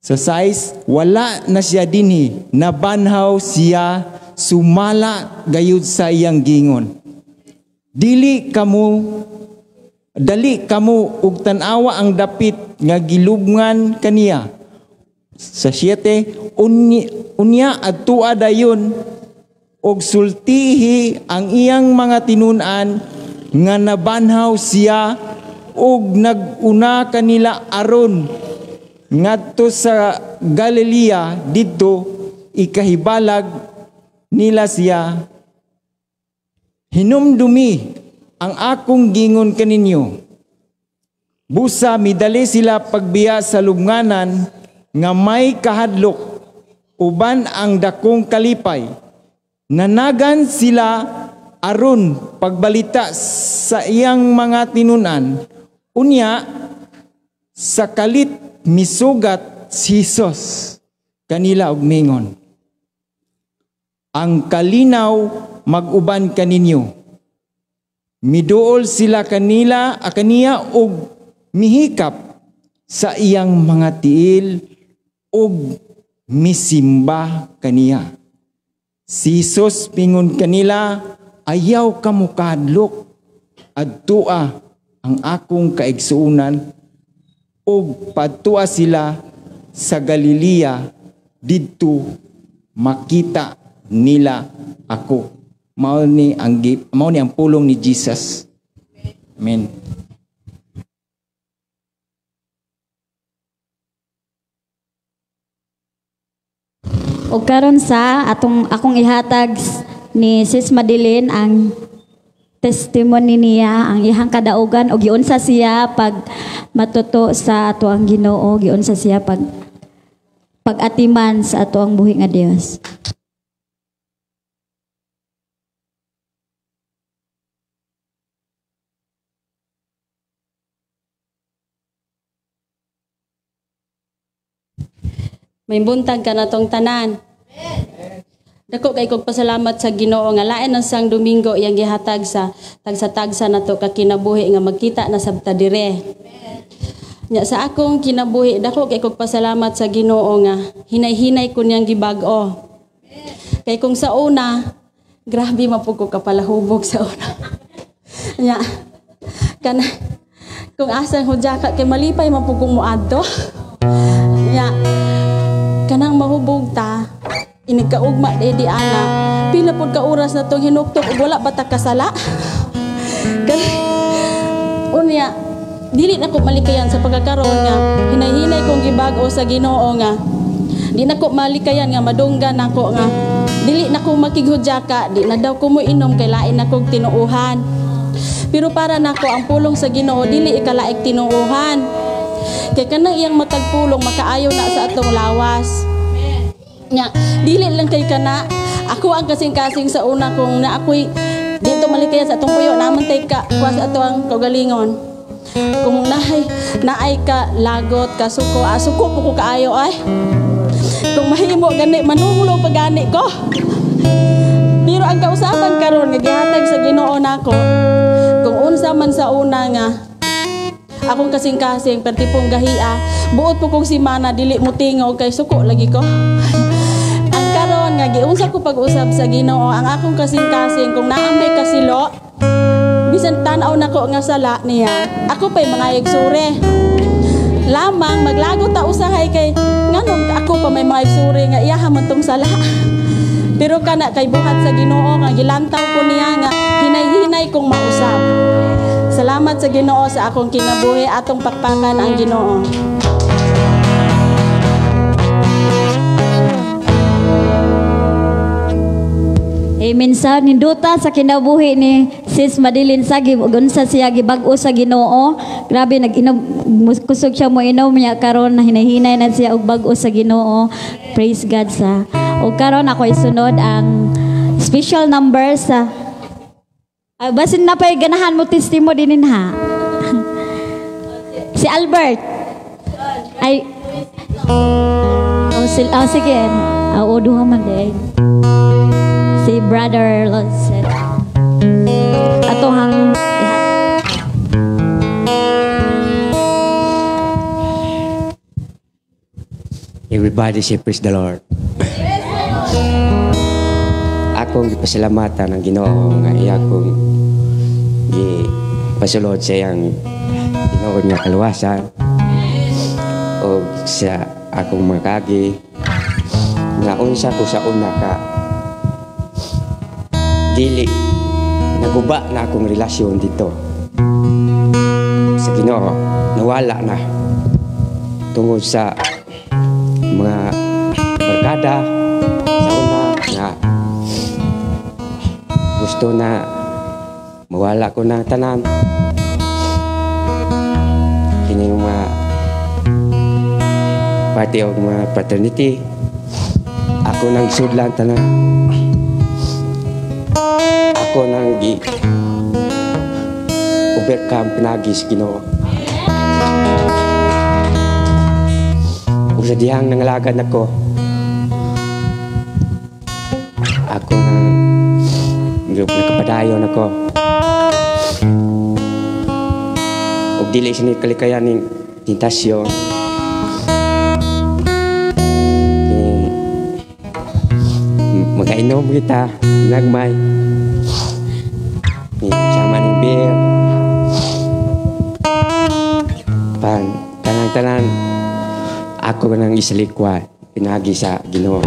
[SPEAKER 4] Sa 6, wala na siya dinhi, nabanhaw siya sumala gayud sa iyang gingon. Dili kamo dali kamo ug tan-awa ang dapit nga gilubngan kaniya." Sa 7, unya adtua dayon og sultihi ang iyang mga tinun-an nga nabanhaw siya og nag-una kanila aron ngadto sa Galilea, didto ikahibalag nila siya. Hinumdumi ang akong gingon kaninyo. Busa midali sila pagbiya sa lubnganan nga may kahadlok uban ang dakong kalipay. Nanagan sila aron pagbalita sa iyang mga tinunan. Unya sa kalit misugat si Jesus kanila og mingon, ang kalinaw mag-uban kaninyo. Miduol sila kanila kaniya og mihikap sa iyang mga tiil og misimba kaniya. Si Jesus pingon kanila, ayaw kamo kahadlok, adtua ang akong kaigsuonan, og padtua sila sa Galilea, didto makita nila ako. Mao ni ang pulong ni Jesus. Amen.
[SPEAKER 1] Og karon sa atong akong ihatag ni Sis Madeline ang testimony niya, ang iyang kadaugan og giunsa siya pag matuto sa ato ang Ginoo, giunsa siya pag pag-atiman sa ato ang buhi nga Dios.
[SPEAKER 5] May buntag ka na tong tanan. Dako kay kog pasalamat sa Ginoo nga lain ang sang Domingo iyang gihatag sa tagsa-tagsa nato ka kinabuhi nga magkita na sabta dire. Nya sa akong kinabuhi dako kay kog pasalamat sa Ginoo nga hinay-hinay ko niyang gibag-o. Kay kung sa una grabe mapug ko kapalahubog sa una. Nya kana kung asa hudya ka kay malipay mapug kong moadto. Nya kanang mahubog ta inigkaugma di ana pila pud ka oras na tong hinuktok ug wala ba ta kasala. Unya dili na ko malikayan sa pagkakaroon nga hinay-hinay kong gibag-o sa Ginoo nga di na ko malikayan nga madunggan nako nga dili na ko makighudyaka, di na daw ko moinom kay lain na kog tinuohan. Pero para nako ang pulong sa Ginoo dili ikalaig tinuohan. Kay kanang iyang matag pulong makaayo na sa atong lawas. Nya, dili lang kay kana. Ako ang kasing-kasing sa una kung na ako'y dito malikayan sa atong puyo naman tay ka kuha sa ato ang kaugalingon. Kung naay ka lagot ka suko, suko po ko kaayo ay. Kung mahimo gani manungulo pa gani ko. Pero ang kausaban karon nga gihatag sa Ginoo nako, kung unsa man sa una nga akong kasing-kasing pertipong gahia, buot po kong simana dili mo tingog kay suko lagi ko. Ang karon nga giunsa ko pag-usab sa Ginoo, ang akong kasing-kasing kung naa may kasilo, bisan tan-aw nako nga sala niya, ako pay mga igsure. Lamang maglago ta usahay kay nganong ako pa may mga igsure nga iyaha man tong sala. Pero kana kay buhat sa Ginoo nga gilantaw ko niya nga hinay-hinay kong mausab. Salamat sa Ginoo sa akong kinabuhi, atong pakpakan ang Ginoo.
[SPEAKER 1] Amen sa ninduta sa kinabuhi ni Sis Madeline sa giunsa siya gibag-o sa Ginoo. Grabe nag-inom, kusog siya mo inom niya karon hinahinay na siya og bag-o sa Ginoo. Praise God sa. Og karon ako isunod ang special number sa basin na pa'y ganahan mo testimony dinin ha. Si Albert. Ay oh, sige. Oo, duha man din. Si Brother Lonset. Ato hang
[SPEAKER 6] Everybody say praise the Lord. Akong gipasalamatan ang Ginoo nga iya akong gipasulod sa iyang tinuod nga kaluwasan o sa akong mga kagi nga unsa ko sa una ka Dili naguba na akong relasyon dito sa Ginoo, nawala na tungod sa mga barkada sa una nga gusto na mawala ko na tanan kini mga party o mga fraternity. Ako nang sudlan tanan, ako nang gi overcome pinagi sa Ginoo. Ug sa dihang nangalagad nako, ako nang nakapadayon ako. Ug dili sa ni kalikayan ning tentasyon. Magainom kita, nagmay. Sama ning beer. Pan tanan-tanan ako nang isalikwa pinagi sa Ginoo.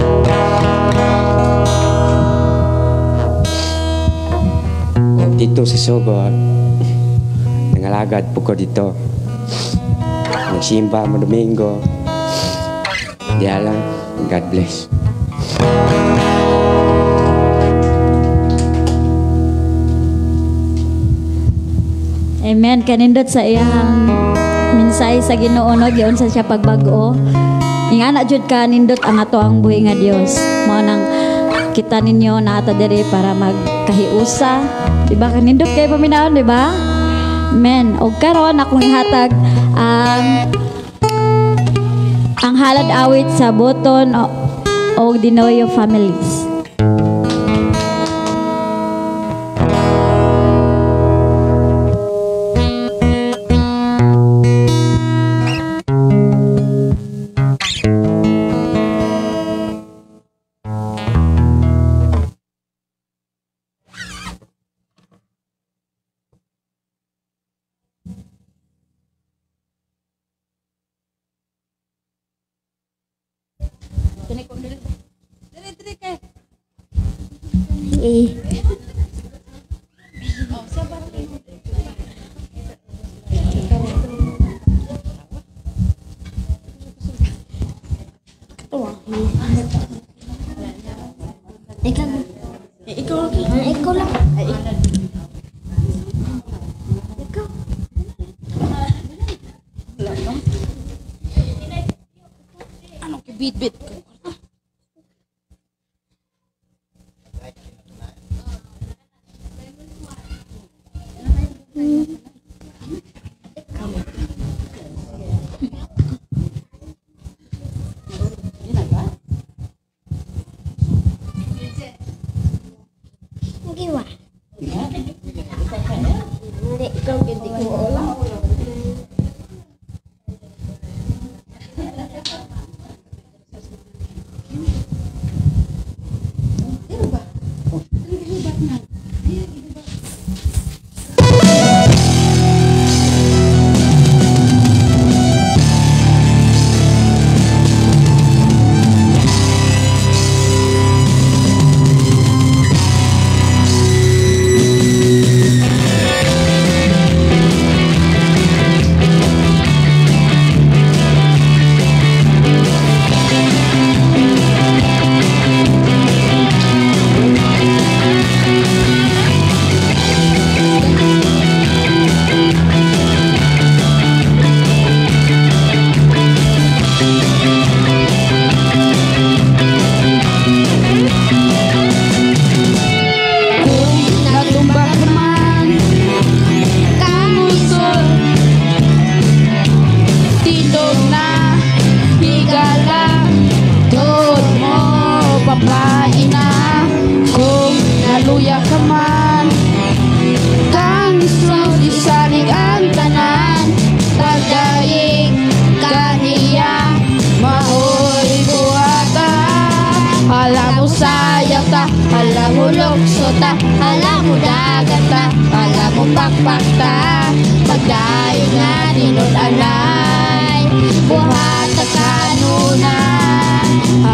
[SPEAKER 6] Dito sa Sogod, nangalagad po ko dito. Nagsimba mo Domingo. Diya lang. God bless.
[SPEAKER 1] Amen. Kanindot sa iyang mensahe sa Ginoo, no, giunsa siya pagbag-o. Ingana jud ka nindot ang ato ang buhi nga Dios. Mao nang kita ninyo naata diri para magkahiusa. Diba kanindot kay paminawon, diba? Amen. Og karon akong ihatag ang halad awit sa Boton og Dinoyo families.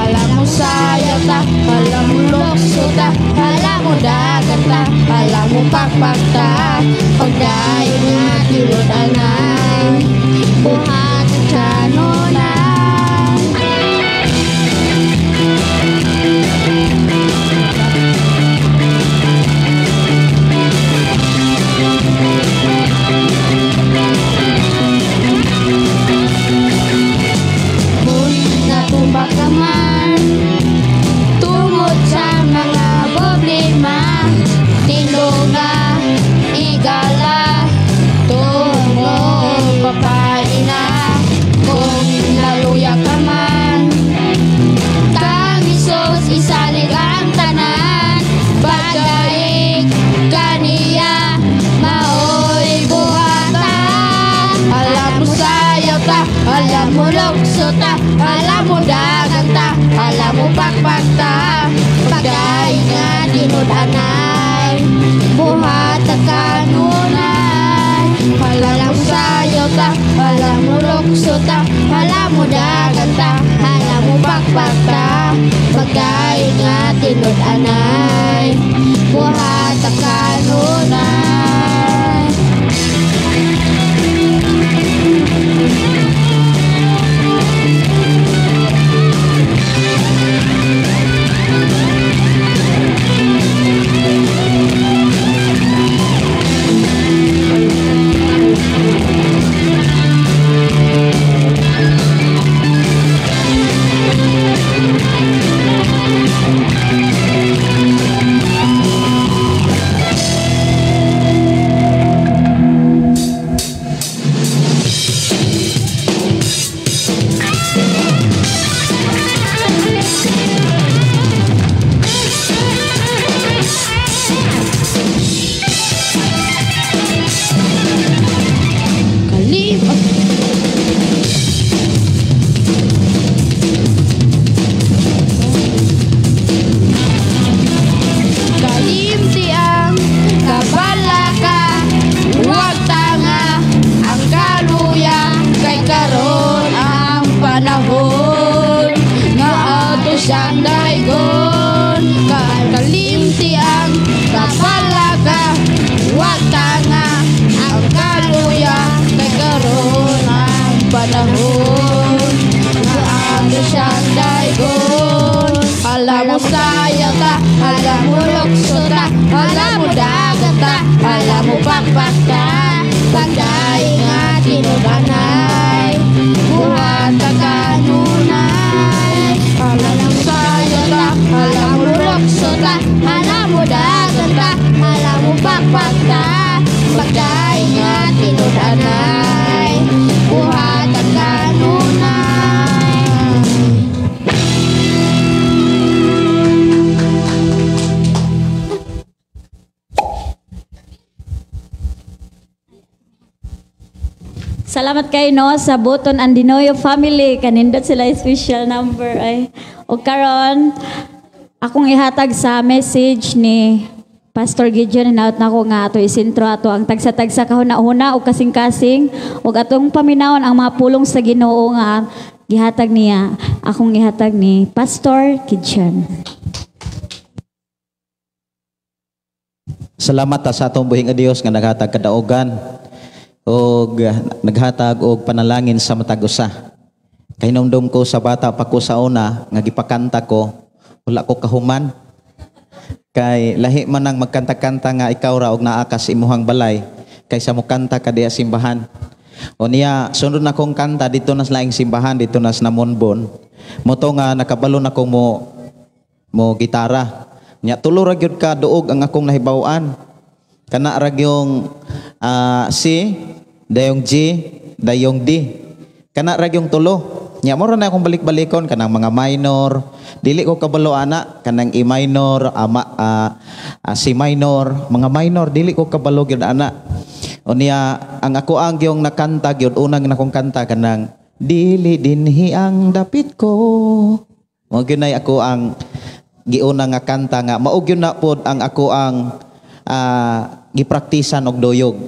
[SPEAKER 7] Alam mo sayaw ta, alam mo lokso ta, alam mo dagat. ta, alam mo pakpak ta, pagdayon nga tinud-anay, buhat kanunay. Kung natumba ka man, tungod sa mga problema, tindog nga, igala, tungod papaina. Kung naluya ka man, kang Hesus isalig ang tanan, pagdaig kaniya, maoy buhatan. Alam mo sayaw ta, alam mo lukso ta, alam mo dagang ta, alam mo pakpak ta, pagdaig nga tinud-anay, buhat kanunay. Alam mo sayaw ta, alam mo lukso ta, alam mo dagang ta, alam mo pakpak ta, pagdaig nga tinud-anay, buhat kanunay. Kalimti ang kabalaka, huwag tanga ang kaluya, kay karon ang panahon nga ato siyang daygon. Kalimti ang kabalaka, huwag tanga ang kaluya, kay karon ang panahon nga ato siyang daygon. Alam mo sayaw ta, alam mo lukso ta, alam mo dagat ta, alam mo pakpak ta, pagdaig nga tinud-anay, buhat ka kanunay. Alam mo sayaw ta, alam mo lukso ta, alam mo dagat ta, alam mo pakpak ta, pagdaig nga tinud-anay, buhat ka kanunay.
[SPEAKER 1] Salamat kay no sa Buton and Dinoyo family, kanindot sila special number ay. O karon akong ihatag sa message ni Pastor Gideon, hinaut nako nga ato isentro ato ang tagsa-tagsa kahuna-huna o kasing-kasing ug atong paminawon ang mga pulong sa Ginoo nga gihatag niya, akong ihatag ni Pastor Gideon.
[SPEAKER 2] Salamat ta sa atong buhing Dios nga naghatag kadaogan og naghatag og panalangin sa matag usa. Kahinumdom ko sa bata pa ko sa una nga gipakanta ko, wala ko kahuman. Kay lahi man ang magkanta-kanta nga ikaw ra og naa ka sa imuhang balay kaysa mokanta ka diha simbahan. O niya sunod na kong kanta dito na sa laing simbahan, dito na sa Namonbon. Moto nga nakabalo na kong mo gitara. Nya tulo ra gyud ka duog ang akong nahibaw-an. Kana ra gyung C, dayong G, dayong D. Kana ra gyung tulo. Nya mo ra na akong balik-balikon kanang mga minor. Dili ko kabalo ana kanang E minor, C minor, mga minor dili ko kabalo gyud ana. O niya ang ako ang gyung nakanta gyud unang nakong kanta kanang dili dinhi ang dapit ko. Mo gyud nay ako ang giuna nga kanta nga mao gyud na pod ang ako ang gipraktisan og doyog.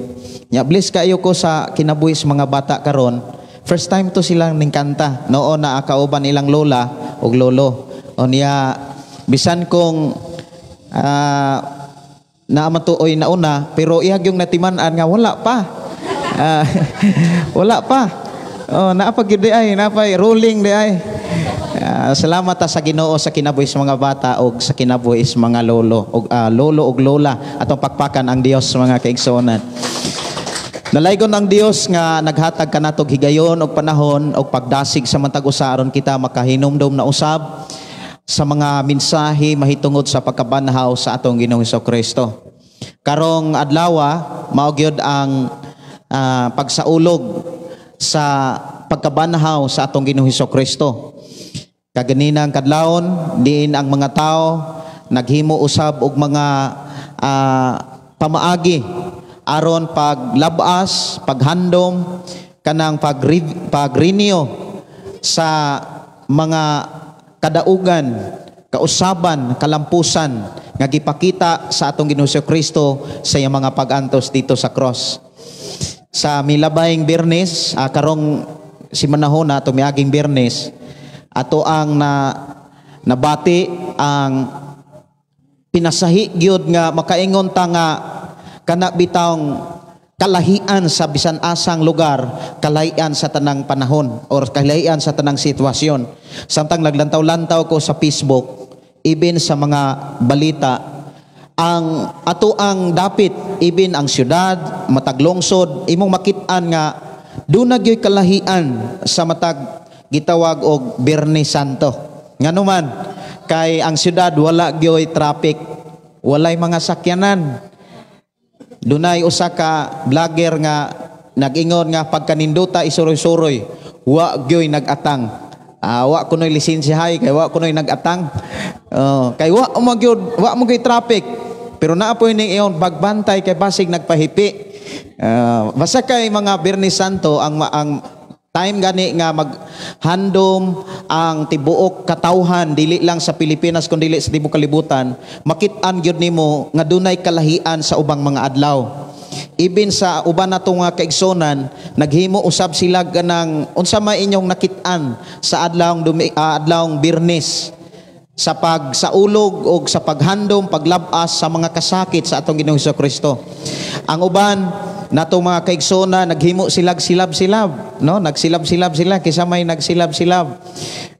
[SPEAKER 2] Nya bless kayo ko sa kinabuhi sa mga bata karon. First time to silang ning kanta. Noon na kauban ilang lola og lolo. O niya bisan kung Naa man tuoy nauna, pero ihag yung natiman-an nga wala pa. Wala pa. Oh, naa pa gyud di ay, naa pa rolling di ay. Salamat ta sa Ginoo sa kinabuhi sa mga bata og sa kinabuhi sa mga lolo og lolo og lola. Atong pakpakan ang Dios, mga kaigsuonan. Nalaygon ang Dios nga naghatag kanatog higayon og panahon og pagdasig sa matag usa aron kita makahinumdom na usab sa mga mensahe mahitungod sa pagkabanhaw sa atong Ginoong Kristo. Karong adlaw, mao gyud ang pagsaulog sa pagkabanhaw sa atong Ginoong Kristo. Kaganinang kadlawon diin ang mga tao naghimo usab og mga pamaagi aron paglabas, paghandom kanang pagrenew sa mga kadaugan, kausaban, kalampusan nga gipakita sa atong Ginoong Kristo sa iyang mga pag-antos dito sa cross. Sa milabayng Biyernes, karong simanahon na tumiaging Biyernes, ato ang na nabati ang pinasahi gyud nga makaingon ta nga kana bitawng kalahian sa bisan asang lugar, kalahian sa tanang panahon or kalahian sa tanang sitwasyon. Samtang naglantaw-lantaw ko sa Facebook, even sa mga balita, ang ato ang dapit, even ang syudad, matag lungsod, imong makit-an nga duna gyoy kalahian sa matag gitawag og Biyernes Santo. Nganuman kay ang syudad wala gyoy traffic, walay mga sakyanan. Dunay usa ka vlogger nga nag-ingon nga pagkaninduta isuroy-suroy, wa gyoy nag-atang. Wa kunoy lisensya hay kay wa kunoy nag-atang. Kay wa mo gyud, wa mo gyud traffic. Pero naa poy ning iyon bagbantay kay basig nagpahipi. Basta kay mga Biyernes Santo ang time gani nga maghandom ang tibuok katawhan dili lang sa Pilipinas kun dili sa tibuok kalibutan, makit-an gyud nimo nga dunay kalahian sa ubang mga adlaw. Ibin sa uban nato nga kaigsonan, naghimo usab sila ganang unsa may inyong nakit-an sa adlawng Biyernes sa pagsaulog og sa paghandom, paglabas sa mga kasakit sa atong Ginoong Kristo. Ang uban nato mga kaigsoona naghimo sila silab-silab, no? Nagsilab-silab sila kaysa may nagsilab-silab.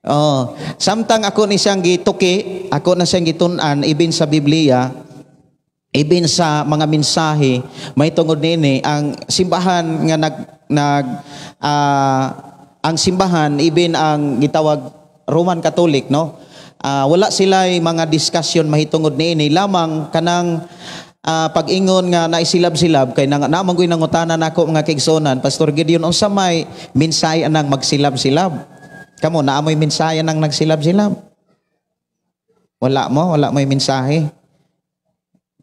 [SPEAKER 2] Oh, samtang ako ni siyang gituki, ako na siyang gitun-an ibin sa Biblia, ibin sa mga mensahe may tungod niini ang simbahan nga nag nag ang simbahan ibin ang gitawag Roman Catholic, no? Wala sila mga discussion mahitungod niini lamang kanang pag-ingon nga naisilab-silab kay nang namanggoy nangutana nako mga kaigsonan, Pastor Gideon, unsa may mensahe anang magsilab-silab? Kamo naa moy mensahe anang nagsilab-silab? Wala mo, wala moy mensahe.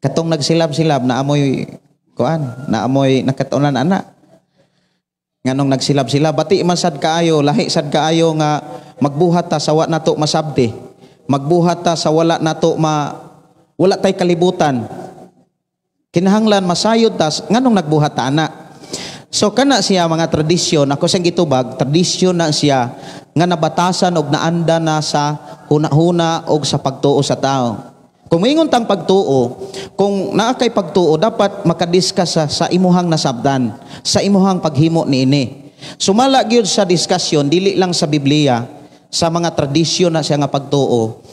[SPEAKER 2] Katong nagsilab-silab naa moy kuan, naa moy nakatunan ana. Nganong nagsilab-silab, bati man sad kaayo, lahi sad kaayo nga magbuhat ta sa wa nato masabti. Magbuhat ta sa wala nato wala tay kalibutan. Kinahanglan masayod tas nganong nagbuhat ta ana. So kana siya mga tradisyon, ako siyang gitubag, tradisyon na siya nga nabatasan og naanda na sa huna-huna og sa pagtuo sa tao. Kung moingon tang pagtuo, kung naa kay pagtuo dapat makadiscuss sa imuhang nasabdan, sa imuhang paghimo niini. Sumala gyud sa diskusyon dili lang sa Biblia, sa mga tradisyon na siya nga pagtuo,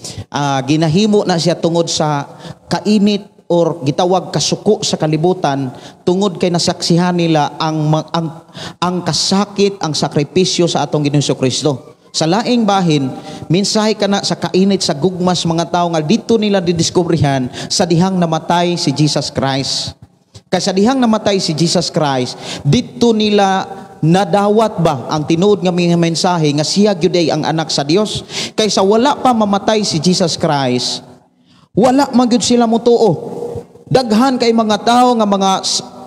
[SPEAKER 2] ginahimo na siya tungod sa kainit or gitawag kasuko sa kalibutan tungod kay nasaksihan nila ang kasakit, ang sakripisyo sa atong Ginoong Kristo. Sa laing bahin, mensahe kana sa kainit sa gugmas mga tao nga dito nila didiskubrihan sa dihang namatay si Jesus Christ. Kay sa dihang namatay si Jesus Christ, dito nila nadawat ba ang tinuod nga mga mensahe nga siya gyud ay ang anak sa Dios. Kaysa wala pa mamatay si Jesus Christ, wala man gyud sila motuo. Daghan kay mga tao nga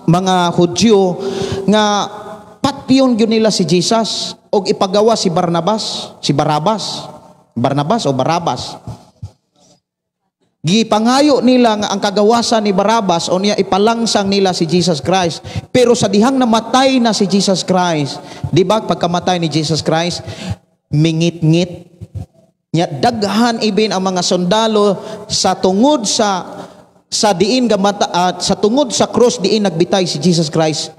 [SPEAKER 2] mga Hudyo nga patyon gyud nila si Jesus og ipagawa si Barnabas, si Barabas, Barnabas o Barabas. Gipangayo nila nga ang kagawasan ni Barabas o niya ipalangsang nila si Jesus Christ. Pero sa dihang namatay na si Jesus Christ, di ba pagkamatay ni Jesus Christ, mingit-ngit nya daghan ibin ang mga sundalo sa tungod sa sa diin gamata sa tungod sa cross diin nagbitay si Jesus Christ,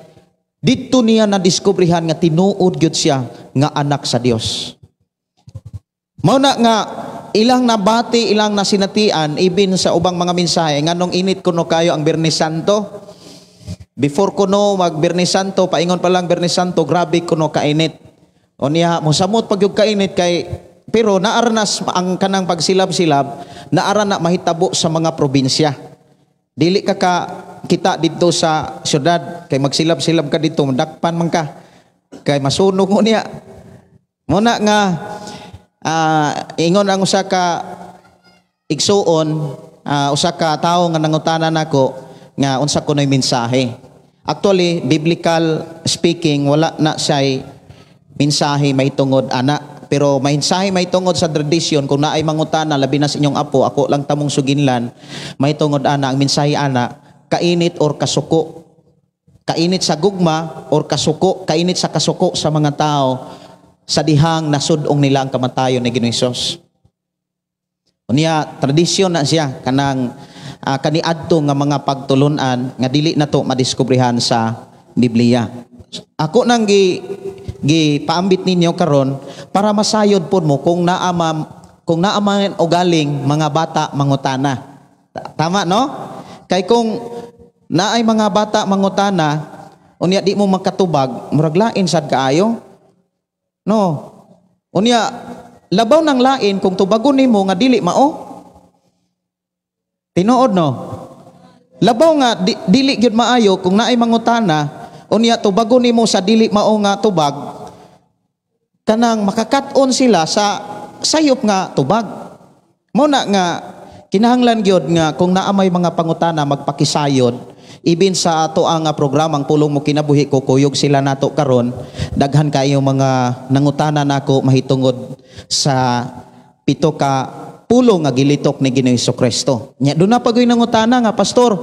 [SPEAKER 2] didto niya nadiskubrihan nga tinuod gyud siya nga anak sa Dios. Mao na nga ilang nabati, ilang nasinatian ibin sa ubang mga mensahe nganong init kuno kayo ang Biyernes Santo. Before kuno mag Biyernes Santo, paingon pa lang Biyernes Santo, grabe kuno kainit. O niya mosamot pag yung kainit kay pero naarnas ang kanang pagsilab-silab, naara na mahitabo sa mga probinsya. Dili ka ka kita didto sa syudad kay magsilab-silab ka didto, dakpan man ka kay masunog mo niya. Muna nga ingon ang usa ka igsuon, usa ka tawo nga nangutana nako nga unsa kunoy mensahe. Actually, biblical speaking, wala na siya'y mensahe mahitungod ana. Pero mensahe mahitungod sa tradisyon, kung naay mangutana labi na sa inyong apo, ako lang tamong suginlan, mahitungod ana ang mensahe ana, kainit or kasuko. Kainit sa gugma or kasuko, kainit sa kasuko sa mga tao sa dihang nasudong nila ang kamatayon ni Ginoong Hesus. Unya tradisyon na siya kanang kaniadto nga mga pagtulunan nga dili na to madiskubrihan sa Biblia. Ako nang gipaambit ninyo karon para masayod pod mo kung naama o galing mga bata mangutana. Tama no? Kay kung naay mga bata mangutana unya di mo makatubag, murag lain sad kaayo. No. Unya labaw nang lain kung tubagon nimo nga dili mao. Tinuod no? Labaw nga dili gyud maayo kung naay mangutana unya tubagon nimo sa dili mao nga tubag, kanang makakat-on sila sa sayop nga tubag. Mao na nga kinahanglan gyud nga kung naa may mga pangutana magpakisayod. Ibin sa ato ang programang Pulong Mo Kinabuhi ko, kuyog sila nato karon, daghan kayo mga nangutana nako mahitungod sa 7 ka pulong nga gilitok ni Ginoong Hesukristo. Nya doon na pagoy nangutana nga, pastor,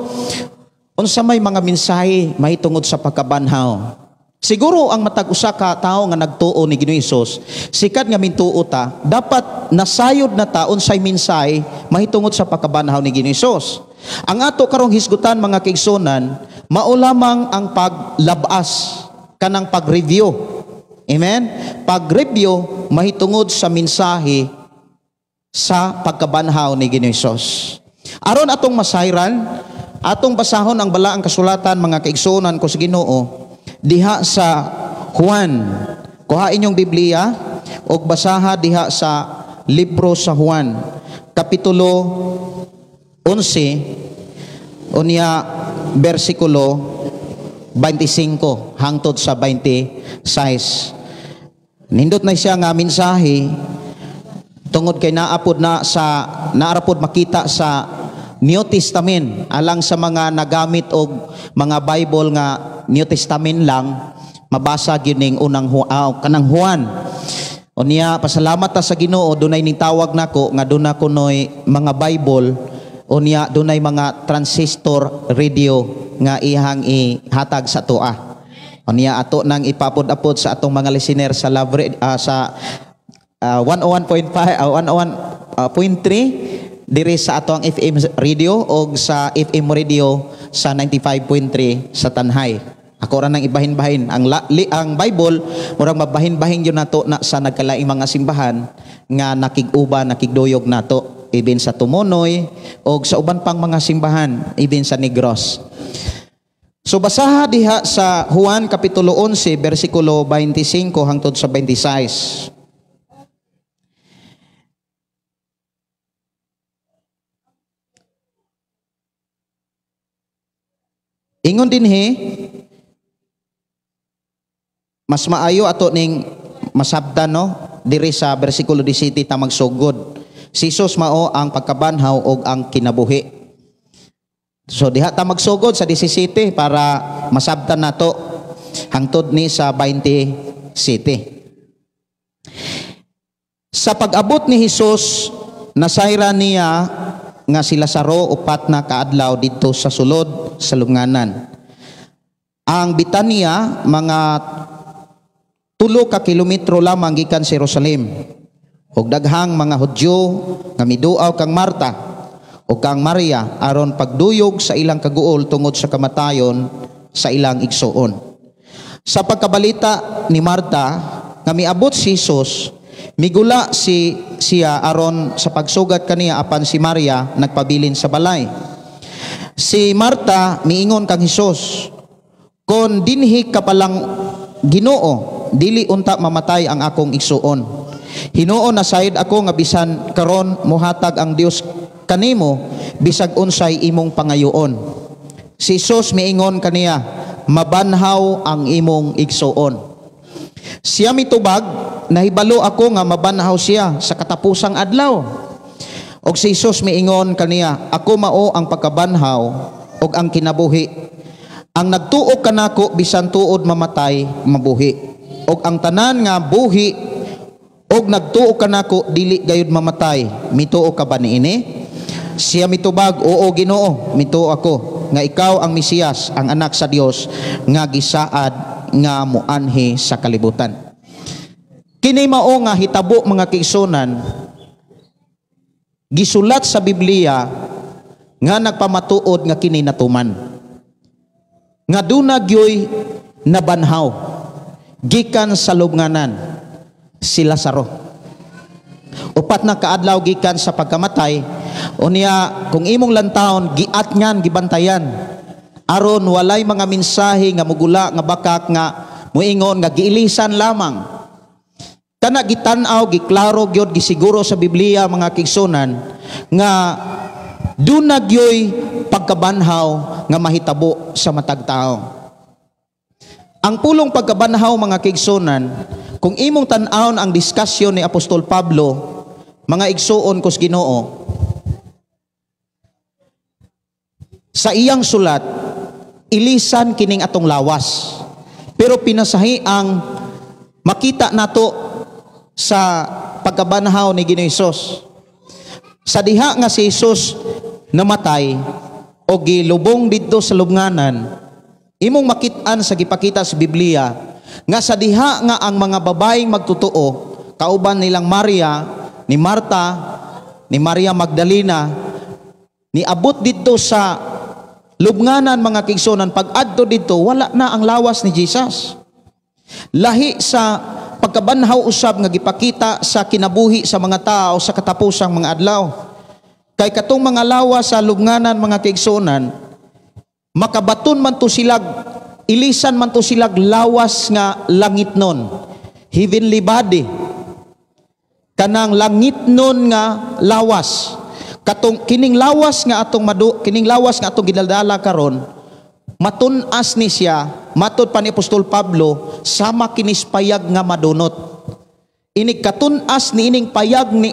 [SPEAKER 2] unsa may mga mensahe mahitungod sa pagkabanhaw? Siguro ang matag usa ka tawo nga nagtuo ni Ginoong Hesus, sikat nga mintuo ta, dapat nasayod na ta unsay mensahe mahitungod sa pagkabanhaw ni Ginoong Hesus. Ang ato karong hisgutan mga kaigsunan, mao lamang ang paglabas kanang pag-review. Amen? Pag-review mahitungod sa mensahe sa pagkabanhaw ni Ginoong Hesus. Aron atong masayran, atong basahon ang balaang kasulatan mga kaigsunan ko sa Ginoo diha sa Juan. Kuha inyong Biblia og basaha diha sa libro sa Juan, kapitulo 11 unya bersikulo 25 hangtod sa 26. Nindot na siya nga mensahe tungod kay naapod na sa naarapod makita sa New Testament, alang sa mga nagamit og mga Bible nga New Testament lang mabasa gyud ning unang kanang Juan. Unya pasalamat ta sa Ginoo, dunay ning tawag nako nga duna kunoy mga Bible, unya dunay mga transistor radio nga ihang ihatag sa atoa. Unya ato nang ipapod-apod sa atong mga listener sa Love sa 101.5 101.3 diri sa ato ang FM radio og sa FM radio sa 95.3 sa Tanhay. Ako ra nang ibahin-bahin ang ang Bible, murag mabahin-bahin gyud nato na sa nagkalaing mga simbahan nga nakig-uban, nakigduyog nato, ibin sa Tumonoy og sa uban pang mga simbahan, ibin sa Negros. So basaha diha sa Juan kapitulo 11 bersikulo 25 hangtod sa 26. Ingon dinhi, mas maayo ato ning masabtan no diri sa bersikulo 17 ta magsugod. Si Jesus mao ang pagkabanhaw og ang kinabuhi. So diha ta magsugod sa 17 para masabtan nato hangtod ni sa 27. Sa pag-abot ni Hesus, nasayran niya nga si Lazaro upat na kaadlaw didto sa sulod sa lunganan. Ang Bitania mga 3 ka kilometro lamang gikan sa Jerusalem. Ug daghang mga Hudyo nga miduaw kang Marta o kang Maria aron pagduyog sa ilang kaguol tungod sa kamatayon sa ilang igsuon. Sa pagkabalita ni Marta nga miabot si Jesus, migula siya aron sa pagsugat kaniya, apan si Maria nagpabilin sa balay. Si Marta miingon kang Hesus, "Kon dinhi ka palang, Ginoo, dili unta mamatay ang akong igsuon. Hinuon nasayod ako nga bisan karon mohatag ang Dios kanimo bisag unsay imong pangayoon." Si Jesus miingon kaniya, "Mabanhaw ang imong igsuon." Siya mitubag, "Nahibalo ako nga mabanhaw siya sa katapusang adlaw." Og si Jesus miingon kaniya, "Ako mao ang pagkabanhaw ug ang kinabuhi. Ang nagtuo kanako, bisan tuod mamatay, mabuhi. Og ang tanan nga buhi og nagtuo kanako, dili gayud mamatay. Mituo ka ba niini?" Siya mitubag, "Oo, Ginoo, mituo ako nga ikaw ang Mesiyas, ang anak sa Dios nga gisaad nga muanhi sa kalibutan." Kini mao nga hitabo, mga kaigsuonan, gisulat sa Biblia nga nagpamatuod nga kini natuman. Nga duna gyoy nabanhaw gikan sa lubnganan, si Lazaro. 4 na kaadlaw gikan sa pagkamatay. Unya kung imong lantawon, giatngan, gibantayan aron walay mga mensahe nga mugula nga bakak nga muingon nga giilisan lamang. Kana gitan-aw, giklaro gyud, gisiguro sa Biblia, mga kaigsuonan, nga duna gyoy pagkabanhaw nga mahitabo sa matag tao. Ang pulong pagkabanhaw, mga kaigsuonan, kung imong tan-awon ang diskusyon ni Apostol Pablo, mga igsuon kos Ginoo, sa iyang sulat, ilisan kining atong lawas. Pero pinasahi ang makita nato sa pagkabanhaw ni Ginoong Hesus. Sa diha nga si Hesus namatay o gilubong didto sa lubnganan, imong makit-an sa gipakita sa Biblia nga sa diha nga ang mga babaeng magtotoo, kauban nilang Maria, ni Marta, ni Maria Magdalena, niabot didto sa lubnganan, mga kaigsuonan, pag-adto didto, wala na ang lawas ni Jesus. Lahi sa pagkabanhaw usab nga gipakita sa kinabuhi sa mga tao sa katapusang mga adlaw. Kay katong mga lawas sa lubnganan, mga kaigsuonan, makabaton man to silag, ilisan man to silag lawas nga langit nun, heavenly body. Kanang langit nun nga lawas. Katong kining lawas nga atong kining lawas nga atong gidaldala karon, matun-as ni siya, matud pa ni Apostol Pablo, sama kinis payag nga madunot. Inig katun-as ni ining payag ni,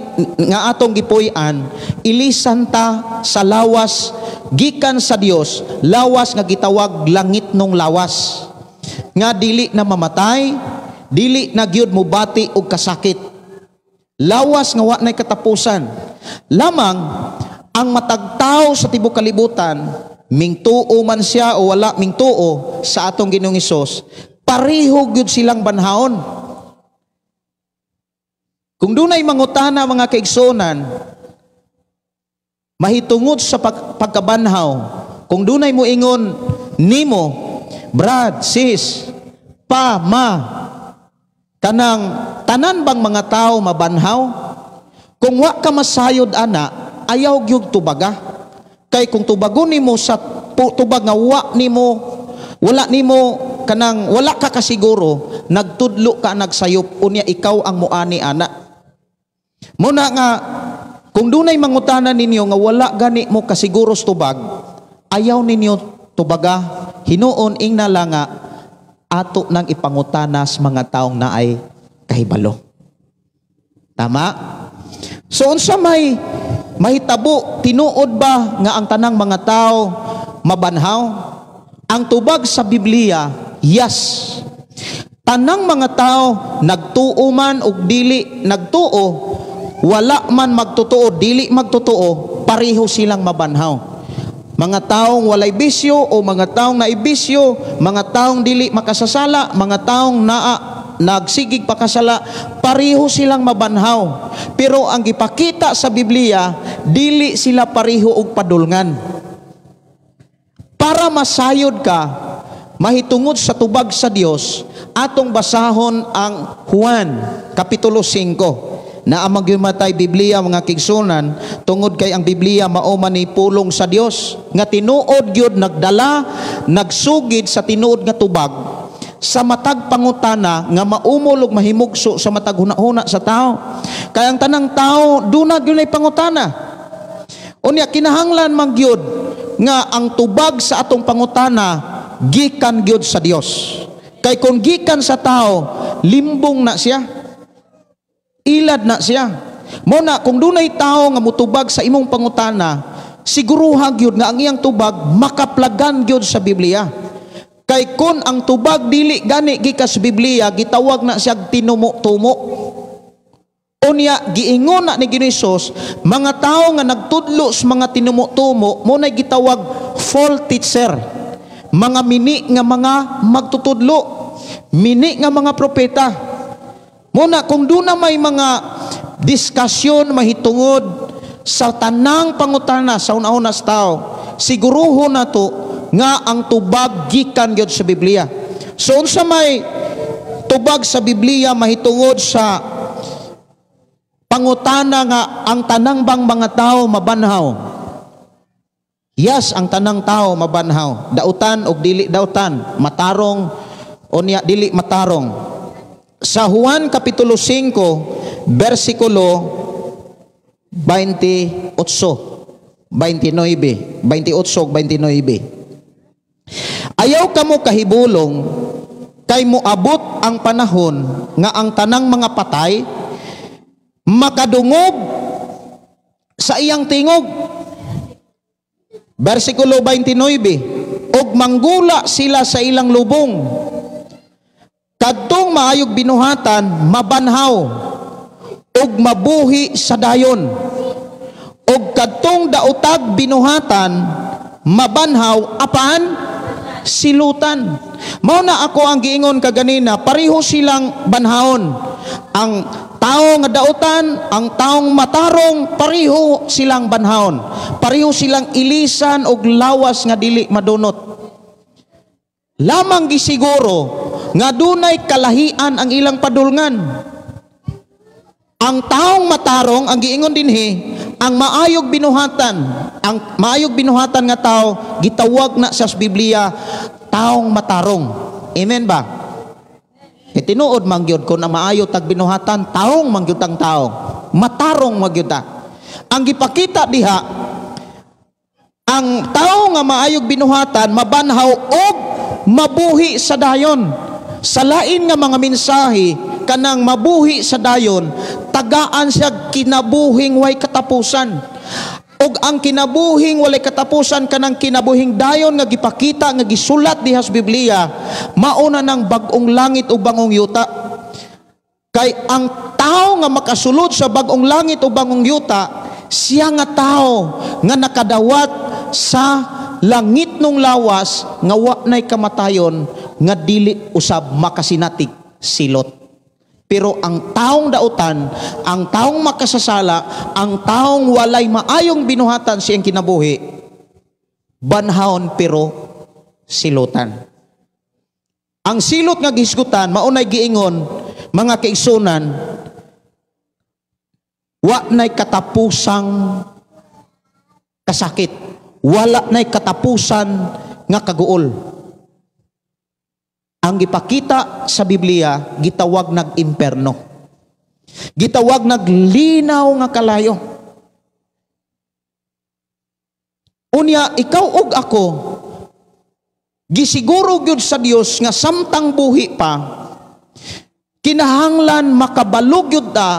[SPEAKER 2] nga atong gipuy-an, ilisan ta sa lawas gikan sa Dios, lawas nga gitawag langit nung lawas, nga dili na mamatay, dili na gyud mobati og kasakit. Lawas nga wa nay katapusan. Lamang ang matag tao sa tibuok kalibutan, mingtuo man siya o wala mingtuo sa atong Ginoong Hesus, pareho gyud silang banhaon. Kung dunay mangutana, mga kaigsuonan, mahitungod sa pagkabanhaw, kung dunay moingon nimo, "Brad, sis, pa, ma, kanang tanan bang mga tao mabanhaw?" Kung wa ka masayod ana, ayaw gyud tubaga. Kay kung tubagon nimo sa tubag nga wa nimo, wala nimo kanang wala ka kasiguro, nagtudlo ka nagsayop, unya ikaw ang muani ana. Muna nga kung dunay mangutana ninyo nga wala gani mo kasiguro sa tubag, ayaw ninyo tubaga, hinuon ingna lang nga ato nang ipangutana sa mga taong naay kahibalo. Tama? So unsa may mahitabo, tinuod ba nga ang tanang mga tao mabanhaw? Ang tubag sa Biblia, yes. Tanang mga tao nagtuo man og dili nagtuo, wala man magtotoo, dili magtotoo, pareho silang mabanhaw. Mga taong walay bisyo o mga taong naibisyo, mga taong dili makasasala, mga taong nagsigig pakasala, pareho silang mabanhaw. Pero ang gipakita sa Biblia, dili sila pareho og padulngan. Para masayod ka mahitungod sa tubag sa Dios, atong basahon ang Juan kapitulo 5. Na ang magyumatay Biblia, mga kigsunan, tungod kay ang Biblia mao man ni pulong sa Dios nga tinuod gyud nagdala, nagsugid sa tinuod nga tubag sa matag pangutana nga maumol og mahimugso sa matag hunahuna sa tao. Kay ang tanang tao duna gyud nay pangutana. Unya kinahanglan man gyud nga ang tubag sa atong pangutana gikan gyud sa Dios. Kay kung gikan sa tao, limbong na siya. Ilad na siya. Mo na kung dunay tao nga mutubag sa imong pangutana, siguruha gyud nga ang iyang tubag makaplagan gyud sa Biblia. Kay kun ang tubag dili gani gikan sa Biblia, gitawag na siya tinumo-tumo. Unya giingon na ni Ginoong Hesus, mga tao nga nagtudlo sa mga tinumo-tumo, mo nay gitawag false teacher. Mga mini nga mga magtutudlo, mini nga mga propeta. Muna kung doon na may mga diskusyon mahitungod sa tanang pangutana sa una-una sa tao, siguruho na to nga ang tubag gikan gyud sa Biblia. So unsa may tubag sa Biblia mahitungod sa pangutana nga ang tanang bang mga tao mabanhaw? Yes, ang tanang tao mabanhaw. Dautan og dili dautan, matarong o niya dili matarong. Sa Juan Kapitulo 5, versikulo 28, 29, 28 ug 29. Ayaw kamo kahibulong kay moabot ang panahon nga ang tanang mga patay makadungog sa iyang tingog. Versikulo 29, og manggula sila sa ilang lubong. Kadtong maayog binuhatan mabanhaw og mabuhi sa dayon. Og kadtong daotag binuhatan mabanhaw apan silutan. Mao na ako ang giingon kaganina, pareho silang banhaon. Ang tao nga dautan, ang taong matarong, pareho silang banhaon. Pareho silang ilisan og lawas nga dili madunot. Lamang gisiguro nga dunay kalahian ang ilang padulngan. Ang taong matarong, ang giingon dinhi, ang maayog binuhatan, ang maayog binuhatan nga tao, gitawag na sa Biblia taong matarong. Amen ba? Kay tinuod man gyud kon ang maayo tag binuhatan, taong man gyud ang tao, matarong man gyud ta. Ang gipakita diha, ang tao nga maayog binuhatan mabanhaw og mabuhi sa dayon. Sa lain nga mga mensahe kanang mabuhi sa dayon, tagaan siya kinabuhing way katapusan. Og ang kinabuhing walay katapusan kanang kinabuhing dayon nga gipakita nga gisulat diha sa Biblia, mauna nang bag-ong langit ug bag-ong yuta. Kay ang tao nga makasulod sa bag-ong langit ug bag-ong yuta, siya nga tao nga nakadawat sa langit nung lawas nga wa nay kamatayon, nga dili usab makasinatig silot. Pero ang taong dautan, ang taong makasasala, ang taong walay maayong binuhatan siyang kinabuhi, banhaon pero silutan. Ang silot nga gihisgutan, maunay giingon, mga kaigsunan, wa nay katapusang kasakit, wala nay katapusan nga kaguol. Ang gipakita sa Biblia, gitawag nag-imperno. Gitawag naglinaw nga kalayo. Unya, ikaw ug ako, gisiguro gyud sa Dios nga samtang buhi pa, kinahanglan makabalo gyud ta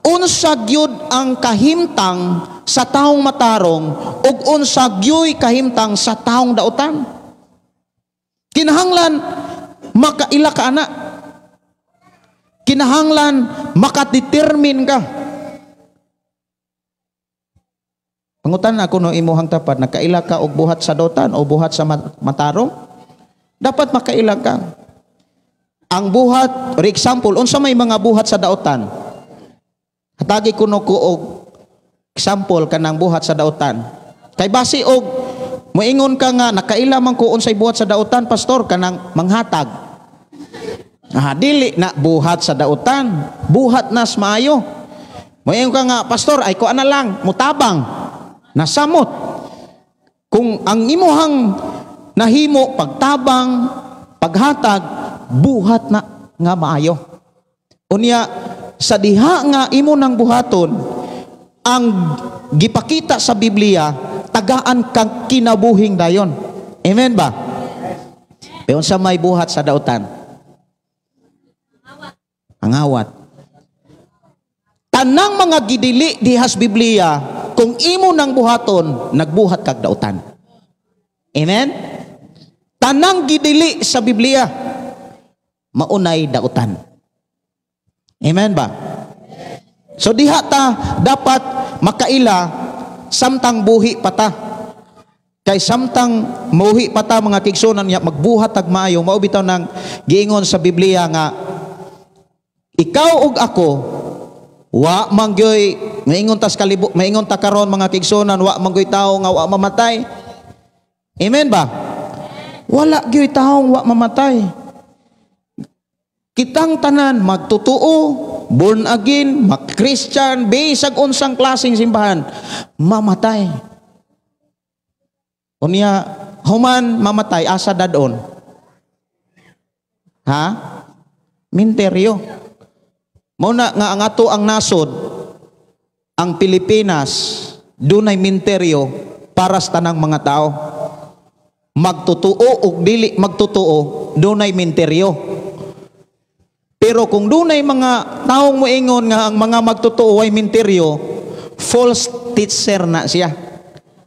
[SPEAKER 2] unsa gyud ang kahimtang sa taong matarong ug unsa gyuy kahimtang sa taong dautan. Kinahanglan makaila ka ana. Kinahanglan makadetermine ka. Pangutan ako no imuhang tapat, nakaila ka og buhat sa dautan o buhat sa matarong? Dapat makaila ka. Ang buhat, for example, unsa may mga buhat sa dautan? Hatagi kuno ko og Example kanang buhat sa dautan. Kay basi og moingon ka nga nakaila man ko unsay buhat sa dautan, pastor, kanang manghatag. Ah, dili na buhat sa dautan, buhat nas maayo. Moingon ka nga, pastor, ay ko ana lang mutabang, nasamot. Kung ang imuhang nahimo pagtabang, paghatag, buhat na nga maayo. Unya sa diha nga imo nang buhaton, ang gipakita sa Biblia, tagaan kang kinabuhing dayon. Amen ba? Pero unsa may buhat sa dautan? Angawat. Tanang mga gidili dihas Biblia, kung imo nang buhaton, nagbuhat kag dautan. Amen? Tanang gidili sa Biblia, maunay dautan. Amen ba? So diha ta dapat makaila samtang buhi pa ta. Kay samtang muhi pa ta mga kigsunan niya magbuhat tag maayo, mao bitaw nang giingon sa Biblia nga ikaw ug ako wa mangyoy maingon tas kalibo, maingon ta karon mga kigsunan, wa mangyoy tawo nga wa mamatay. Amen ba? Wala gyoy tawo wa mamatay. Kitang tanan magtotoo, born again, mag-Christian, bisag unsang klaseng simbahan, mamatay. Unya human mamatay asa dadon? Ha? Minteryo. Mao na nga ang ato ang nasod, ang Pilipinas, dunay minteryo para sa tanang mga tao. Magtotoo og dili magtotoo, dunay minteryo. Pero kung dunay mga taong moingon nga ang mga magtotoo ay minteryo, false teacher na siya.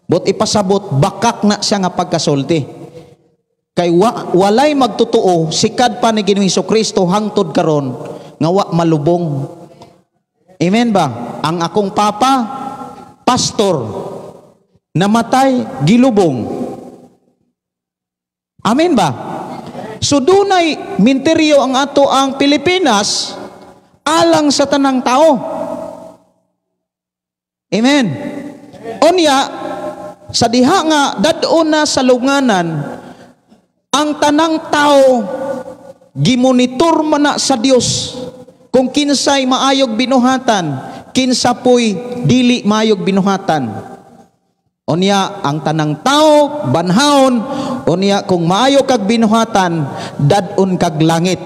[SPEAKER 2] But ipasabot, bakak na siya nga pagkasulti. Kay walay magtotoo, sikad pa ni Ginoong Hesukristo hangtod karon nga wa malubong. Amen ba? Ang akong papa, pastor, namatay, gilubong. Amen ba? So dunay minteryo ang ato ang Pilipinas alang sa tanang tao. Amen. Unya sa diha nga dad-on na sa lunganan ang tanang tao gimonitor man na sa Dios kung kinsay maayog binuhatan, kinsa poy dili maayog binuhatan. Unya ang tanang tao banhaon, unya kung maayo kag binuhatan, dad-on kag langit.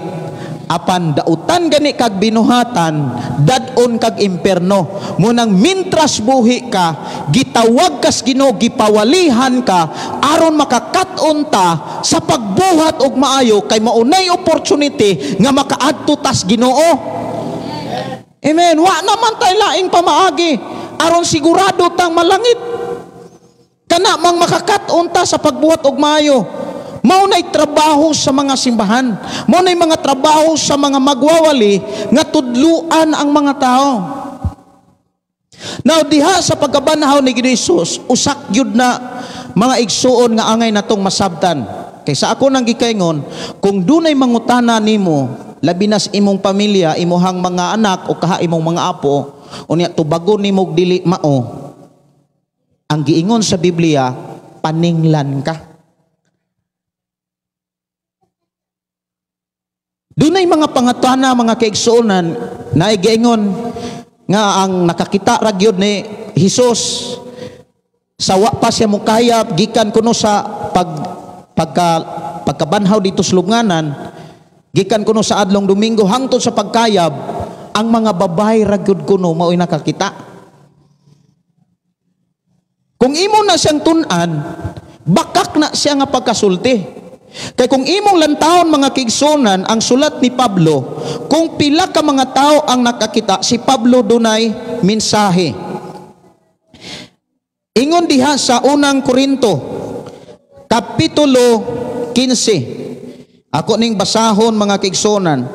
[SPEAKER 2] Apan dautan gani kag binuhatan, dad-on kag imperno. Munang mintras buhi ka, gitawag kas Ginoo, gipawalihan ka aron makakat-on ta sa pagbuhat og maayo kay maunay opportunity nga makaadto tas Ginoo. Amen. Wa naman tay laing pamaagi aron sigurado tang malangit. Kana mang makakat-on ta sa pagbuhat og maayo. Mao nay trabaho sa mga simbahan, mao nay mga trabaho sa mga magwawali nga tudluan ang mga tao. Now diha sa pagkabanhaw ni Ginoong Hesus, usak gyud na mga igsuon nga angay natong masabtan. Kay sa ako nang gikaingon, kung dunay mangutana nimo, labi nas imong pamilya, imuhang mga anak o kaha imong mga apo, unya tubagon nimo og dili mao, ang giingon sa Biblia, paninglan ka. Dunay mga pangatana, mga kaigsuonan, na giingon nga ang nakakita ra gyud ni Hesus sa wa pa siya mukayab gikan kuno sa pagkabanhaw dito sa lubnganan, gikan kuno sa adlong Domingo hangtod sa pagkayab, ang mga babae ra gyud kuno mao'y nakakita. Kung imo na siyang tun-an, bakak na siya nga pagkasulti. Kay kung imong lantawon mga kaigsuonan ang sulat ni Pablo, kung pila ka mga tao ang nakakita, si Pablo dunay mensahe. Ingon diha sa unang Korinto, Kapitulo 15. Ako ning basahon mga kaigsuonan.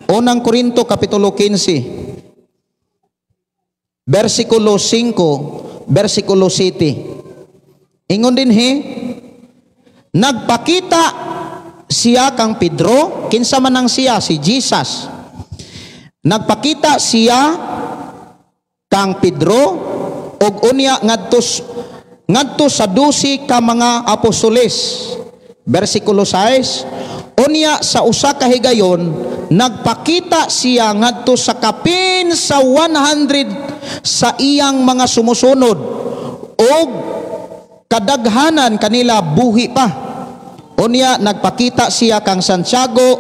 [SPEAKER 2] Unang Korinto, Kapitulo 15, versikulo 5, versikulo 7. Ingon dinhi, nagpakita siya kang Pedro, kinsa man ang siya, si Jesus. Nagpakita siya kang Pedro, ug unya ngadto sa 12 ka mga apostoles. Bersikulo 6, unya sa usa ka higayon nagpakita siya ngadto sa kapin sa 100 sa iyang mga sumusunod og kadaghanan kanila buhi pa. Unya nagpakita siya kang Santiago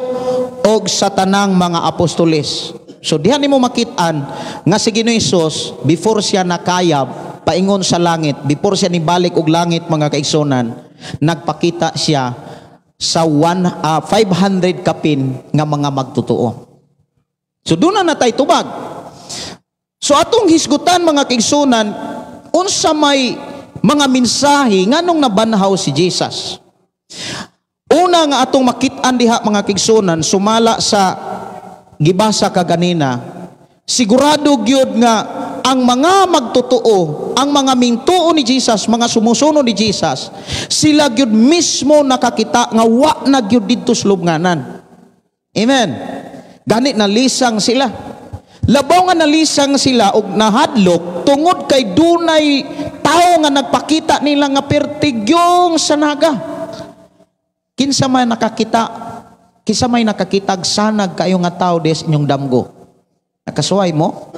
[SPEAKER 2] og sa tanang mga apostoles. So diha nimo makit-an nga si Ginoong Hesus before siya nakayab paingon sa langit, before siya nibalik og langit mga kaigsunan, nagpakita siya sa 500 kapin nga mga magtotoo. So doon na natay tubag. So atong hisgutan mga kaigsunan, unsa may mga mensahe nganong nabanhaw si Jesus. Una nga atong makit-an diha mga kaigsunan, sumala sa gibasa kaganina, sigurado gyud nga ang mga magtotoo, ang mga mintuo ni Jesus, mga sumusunod ni Jesus, sila gyud mismo nakakita nga wa na gyud didto sa lubnganan. Amen. Gani nalisang sila. Labaw nga nalisang sila og nahadlok tungod kay dunay tawo nga nagpakita nila nga pertigyong sanaga. Kinsa may nakakita, kinsa may nakakitag sanag kayo nga tawo des inyong damgo. Nakasuway mo?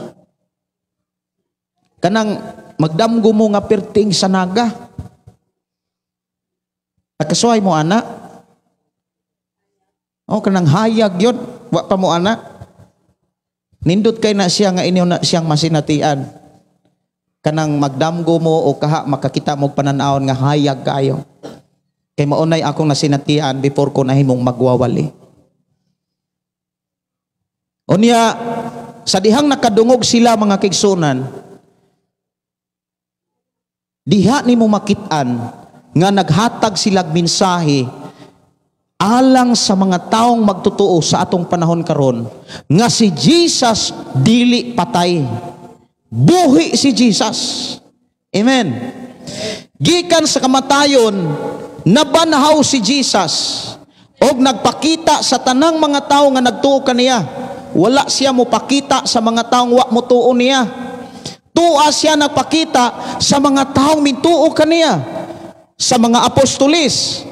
[SPEAKER 2] Kanang magdamgo mo nga perting sanaga. Nakasuway mo ana? O kanang hayag yun, wa pa mo ana. Nindot kay na siya nga inyo na siyang masinatian. Kanang magdamgo mo o kaha makakita mo pananawon nga hayag kayo. Kay maunay akong nasinatian before ko nahimong magwawali. Unya sa dihang nakadungog sila mga kaigsunan, diha nimo makit-an nga naghatag silag mensahe alang sa mga taong magtotoo sa atong panahon karon nga si Jesus dili patay. Buhi si Jesus. Amen. Gikan sa kamatayon, nabanhaw si Jesus og nagpakita sa tanang mga tawo nga nagtuo kaniya. Wala siya mopakita sa mga taong wa motuo niya. Tua siya nagpakita sa mga taong mituo kaniya, sa mga apostolis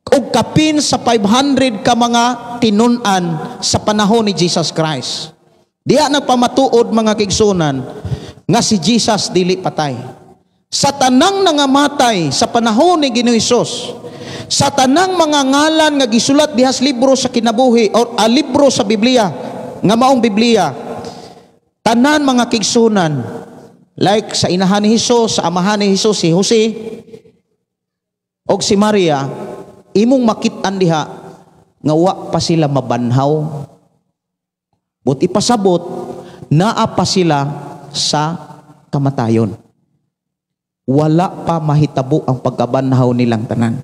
[SPEAKER 2] ug kapin sa 500 ka mga tinun-an sa panahon ni Jesus Christ. Diha nagpamatuod mga kaigsunan nga si Jesus dili patay. Sa tanang nangamatay sa panahon ni Ginoong Hesus, sa tanang mga ngalan nga gisulat diha sa libro sa kinabuhi or libro sa Biblia nga maong Biblia, tanan mga kaigsunan, like sa inahan ni Hesus, sa amahan ni Hesus, si Jose og si Maria, imong makit-an diha nga wa pa sila mabanhaw. But ipasabot, naa pa sila sa kamatayon. Wala pa mahitabo ang pagkabanhaw nilang tanan.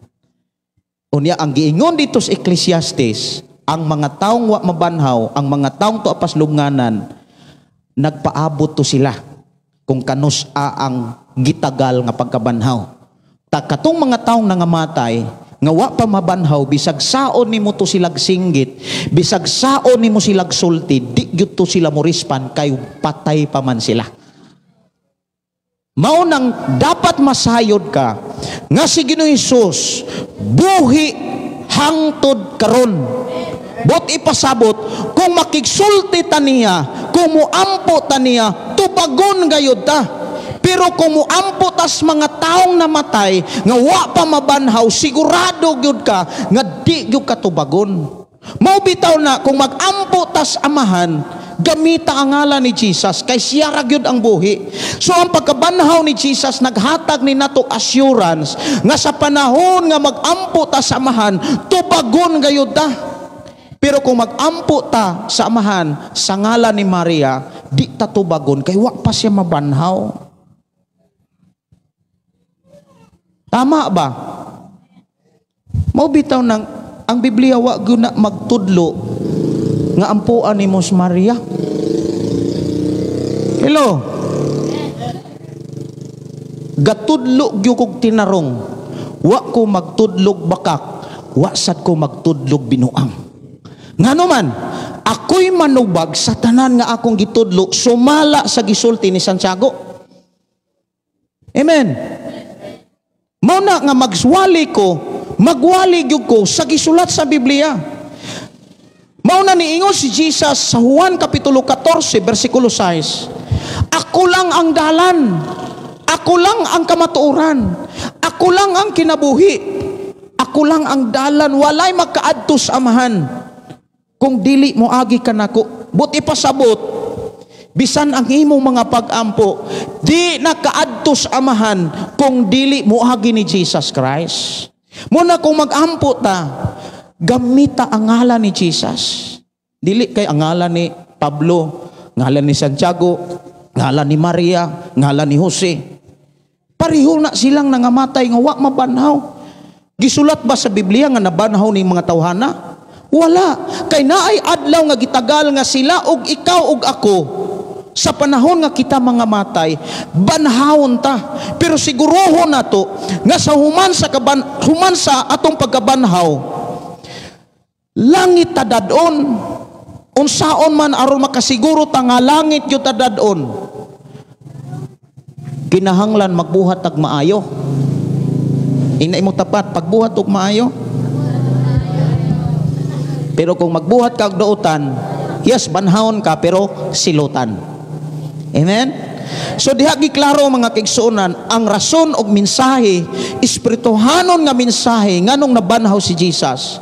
[SPEAKER 2] Unya ang giingon dito sa Ecclesiastes, ang mga taong wa mabanhaw, ang mga taong tuwa pas lubnganan, nagpaabot to sila kung kanus-a ang gitagal nga pagkabanhaw. Ta katong mga taong nangamatay nga wa pa mabanhaw, bisag saon nimo to silag singgit, bisag saon nimo silag sulti, di gyud to sila morispan kay patay pa man sila. Mao nang dapat masayod ka nga si Ginoong Hesus buhi hangtod karon. Bot ipasabot kung makigsulti ta niya, kung muampo ta niya, tubagon gayud ta. Pero kung muampo tas mga taong namatay nga wa pa mabanhaw, sigurado gyud ka nga di gyud ka tubagon. Mao bitaw na kung magampo tas amahan, gamita ang ngalan ni Jesus kay siya ra gyud ang buhi. So ang pagkabanhaw ni Jesus naghatag ni nato assurance nga sa panahon nga magampo ta sa amahan, tubagon gayud ta. Pero kung magampo ta sa amahan sa ngalan ni Maria, di ta tubagon kay wa pa siya mabanhaw. Tama ba? Mao bitaw nang ang Biblia wa gyud na magtudlo nga ampuan ni Mos Maria. Hello. Gatudlo gyud kog tinarong. Wa ko magtudlog bakak, wa sad ko magtudlog binuang. Ngano man, ako'y manubag sa tanan nga akong gitudlo sumala sa gisulti ni Santiago. Amen. Mao na nga magswali ko, magwali gyud ko sa gisulat sa Biblia. Mao na niingon si Jesus sa Juan Kapitulo 14, versikulo 6. Ako lang ang dalan, ako lang ang kamatuoran, ako lang ang kinabuhi, ako lang ang dalan, walay makaadto sa Amahan kung dili mo agi kanako. Buti pasabot, bisan ang imong mga pag-ampo, di nakaadto sa Amahan kung dili mo agi ni Jesus Christ. Muna kung mag-ampo ta, gamita ang ngalan ni Jesus. Dili kay ang ngalan ni Pablo, ngalan ni Santiago, ngalan ni Maria, ngalan ni Jose. Pareho na silang nangamatay nga wa mabanhaw. Gisulat ba sa Biblia nga nabanhaw ni mga tawhana? Wala. Kay naay adlaw nga gitagal nga sila og ikaw og ako sa panahon nga kita mga matay, banhawon ta. Pero sigurohon nato nga sa human sa human sa atong pagkabanhaw, langit tadadon. Unsaon man aron makasiguro ta nga langit gyud tadadon, kinahanglan magbuhat tag maayo. Ingna imo tapat, pagbuhat og maayo. Pero kung magbuhat ka og dautan, yes, banhawon ka pero silutan. Amen? So diha giklaro mga kaigsuonan ang rason og mensahe, espirituhanon nga mensahe nganong nabanhaw si Jesus.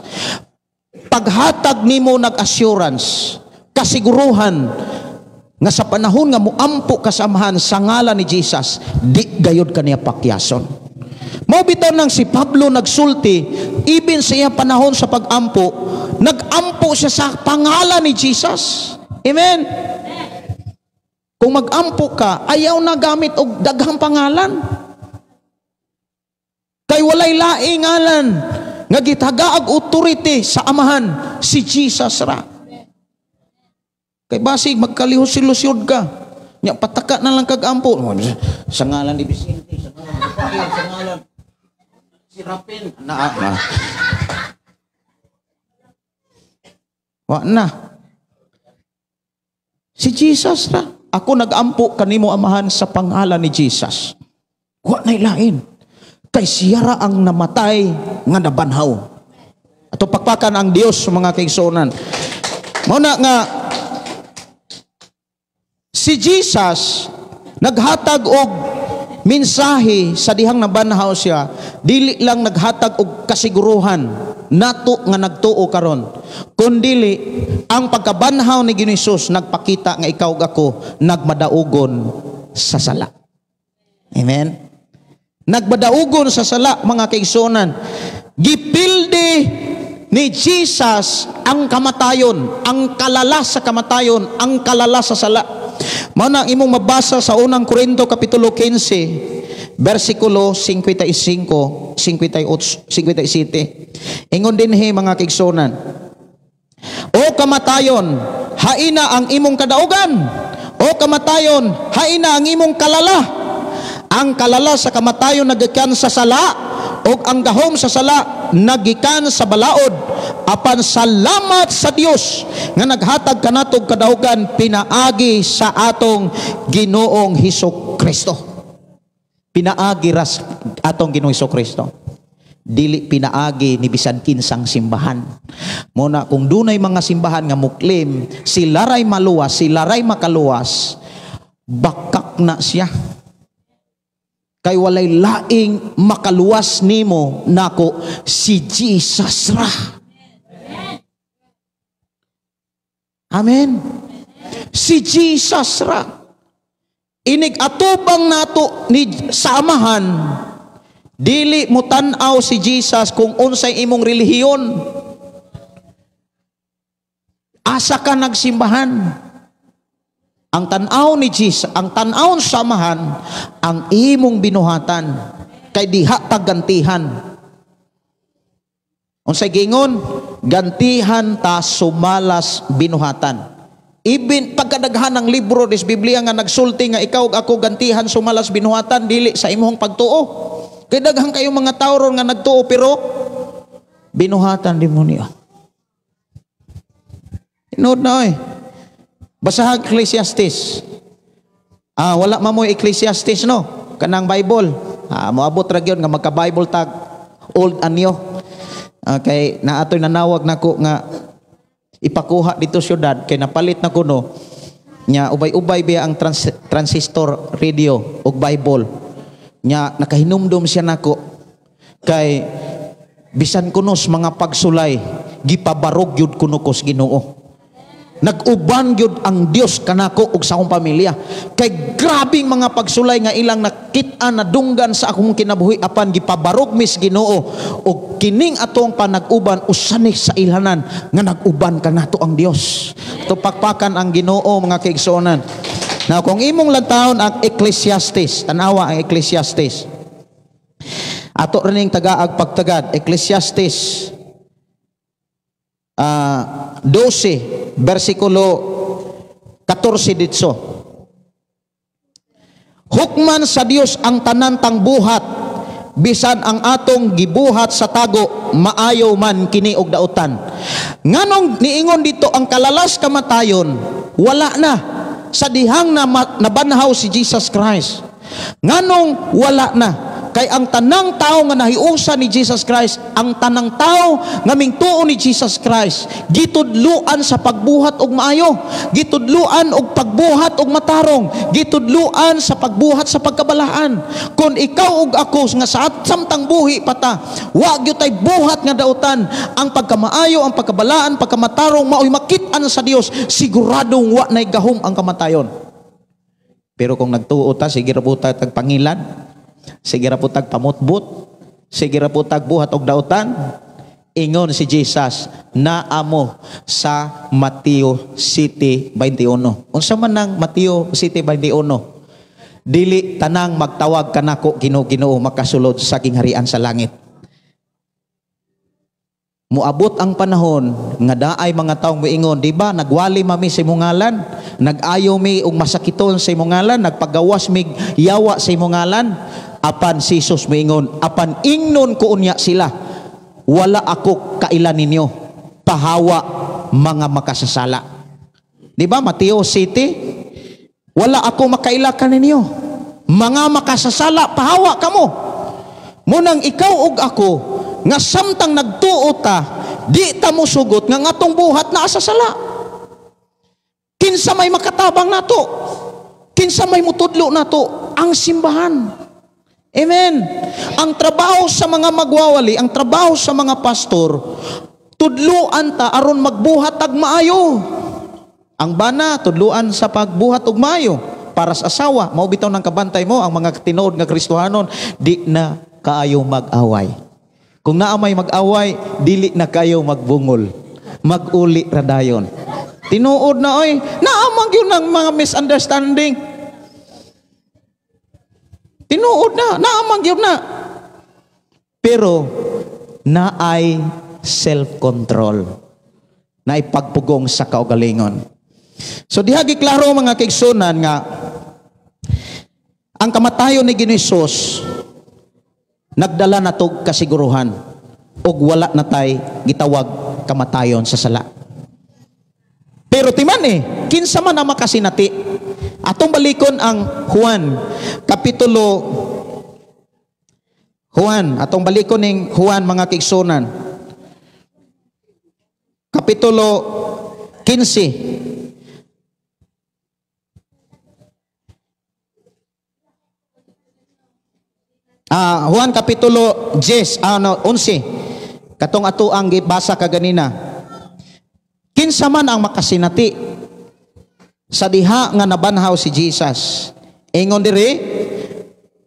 [SPEAKER 2] Paghatag nimo nag-assurance, kasiguruhan nga sa panahon nga muampo ka sa Amahan sa ngalan ni Jesus, di gayod kaniya pakyason. Mao bitaw nang si Pablo nagsulti, even sa iyang panahon sa pag-ampo, nag-ampo siya sa pangalan ni Jesus. Amen? Kung mag-ampo ka, ayaw na gamit og daghang pangalan. Kay walay laing ngalan nga gitagaag authority sa Amahan, si Jesus ra. Kay basig magkalihos-ilusyon ka. Nya pataka na lang kag ampo. Sa ngalan ni Vicente, sa ngalan ni Rafael, sa ngalan si Rapin. Na, na. Wa na. Si Jesus ra. Ako nag-ampo kanimo Amahan sa pangalan ni Jesus. Wa na ilain. Kay siya ra ang namatay nga nabanhaw. Ato pakpakan ang Dios mga kaigsuonan. Mao na nga si Jesus naghatag og mensahe sa dihang nabanhaw siya, dili lang naghatag og kasiguruhan nato nga nagtuo karon, kundili ang pagkabanhaw ni Ginoong Hesus nagpakita nga ikaw ug ako nagmadaugon sa sala. Amen. Nagmadaugon sa sala mga kaigsuonan. Gipildi ni Jesus ang kamatayon, ang kalala sa kamatayon, ang kalala sa sala. Mao na ang imong mabasa sa unang Korinto kapitulo 15 versikulo 55, 58, 57. Ingon dinhi mga kaigsuonan, O kamatayon, haina ang imong kadaugan. O kamatayon, haina ang imong kalala. Ang kalala sa kamatayon nagikan sa sala, ug ang gahom sa sala nagikan sa balaod. Apan salamat sa Dios nga naghatag kanatog kadaugan pinaagi sa atong Ginoong Hesus Kristo. Pinaagi ras atong Ginoong Hesus Kristo. Dili pinaagi ni bisan kinsang simbahan. Muna kung dunay mga simbahan nga muklim, sila ray maluwas, sila ray makaluwas, bakak na siya. Kay walay laing makaluwas nimo nako si Jesus ra. Amen. Si Jesus ra. Inig atubang nato ni sa Amahan, dili mo tan-aw si Jesus kung unsay imong relihiyon. Asa ka nagsimbahan? Ang tan-aw ni Jesus, ang tan-aw sa Amahan, ang imong binuhatan, kay diha tagantihan. Unsay giingon? Gantihan ta sumalas binuhatan. Ibin pagkadaghan ng libro des Biblia nga nagsulti nga ikaw ug ako gantihan sumalas binuhatan, dili sa imong pagtuo. Kay daghan kayo mga tawo ron nga nagtuo pero binuhatan demonyo. Tinuod na oy. Basahan Ecclesiastes. Wala man mo Ecclesiastes no. Kanang Bible. Moabot ra gyud nga magka-Bible tag old anyo. Kay naatoy nanawag nako nga ipakuha dito syudad kay napalit na kuno nya ubay-ubay biya ang transistor radio ug Bible. Nya nakahinumdum siya nako kay bisan kuno sa mga pagsulay gipabarog gyud kuno ko sa Ginoo. Nag-uban gyud ang Dios kanako ug sa akong pamilya. Kay grabing mga pagsulay nga ilang nakit-an nadunggan sa akong kinabuhi apan gipabarog mis Ginoo ug kining atong panag-uban usanik sa ilhanan nga nag-uban kanato ang Dios. Tupakpakan ang Ginoo mga kaigsuonan. Now kung imong lantawon ang Ecclesiastes, tanawa ang Ecclesiastes. Ato rining tagaag pagtagad Ecclesiastes 12 versikulo 14 ditso. Hukman sa Dios ang tanan tang buhat bisan ang atong gibuhat sa tago maayo man kini og dautan. Nganong niingon dito ang kalalas kamatayon wala na sa dihang na nabanhaw si Jesus Christ. Nganong wala na? Kay ang tanang tao nga nahiusa ni Jesus Christ, ang tanang tao nga mingtuo ni Jesus Christ, gitudluan sa pagbuhat og maayo, gitudluan og pagbuhat og matarong, gitudluan sa pagbuhat sa pagkabalaan. Kung ikaw ug ako nga sa samtang buhi pata, wa gyud tay buhat nga dautan, ang pagkamaayo, ang pagkabalaan, pagkamatarong maoy makit-an sa Dios, siguradong wa nay gahom ang kamatayon. Pero kung nagtuo ta, sige ra po ta tag pangilad, sige ra po tag pamutbot, sige ra po tag buhat og dautan. Ingon si Jesus naamo sa Mateo 7:21. Unsa man nang Mateo 7:21? Dili tanang magtawag kanako Ginoo Ginoo makasulod sa gingharian sa langit. Muabot ang panahon nga daay mga taong moingon, di ba nagwali mami sa imong ngalan, nag-ayo mi og masakiton sa imong ngalan, nagpagawas mig yawa sa imong ngalan. Apan si Jesus moingon, apan ingnon ko unya sila, wala ako kaila ninyo, pahawa mga makasasala. Di ba Mateo 7? Wala ako makaila kaninyo, mga makasasala, pahawa kamo. Munang ikaw ug ako nga samtang nagtuo ta, di ta mosugot nga ngatong buhat naa sa sala. Kinsa may makatabang nato? Kinsa may mutudlo nato? Ang simbahan. Amen. Ang trabaho sa mga magwawali, ang trabaho sa mga pastor, tudluan ta aron magbuhat ag maayo. Ang bana tudluan sa pagbuhat og maayo para sa asawa. Mao bitaw ng kabantay mo ang mga tinuod nga Kristohanon, di na kaayo mag-away. Kung naa may mag-away, dili na kayo magbungol. Mag-uli ra dayon. Tinuod na oy, naa man gyud ng mga misunderstanding. Tinuod na, naa man gyud na. Pero naay self-control. Naay pagpugong sa kaugalingon. So diha giklaro mga kaigsunan nga ang kamatayon ni Ginoong Hesus nagdala na tog kasiguruhan og wala na tay gitawag kamatayon sa sala. Pero timan kinsa man ang makasinati? Atong balikon ang Juan kapitulo Juan, atong balikon ning Juan mga kaigsunan. Kapitulo 15. Juan kapitulo 10, 11. Katong ato ang gibasa kaganina. Kinsa man ang makasinati sa diha nga nabanhaw si Jesus. Ingon diri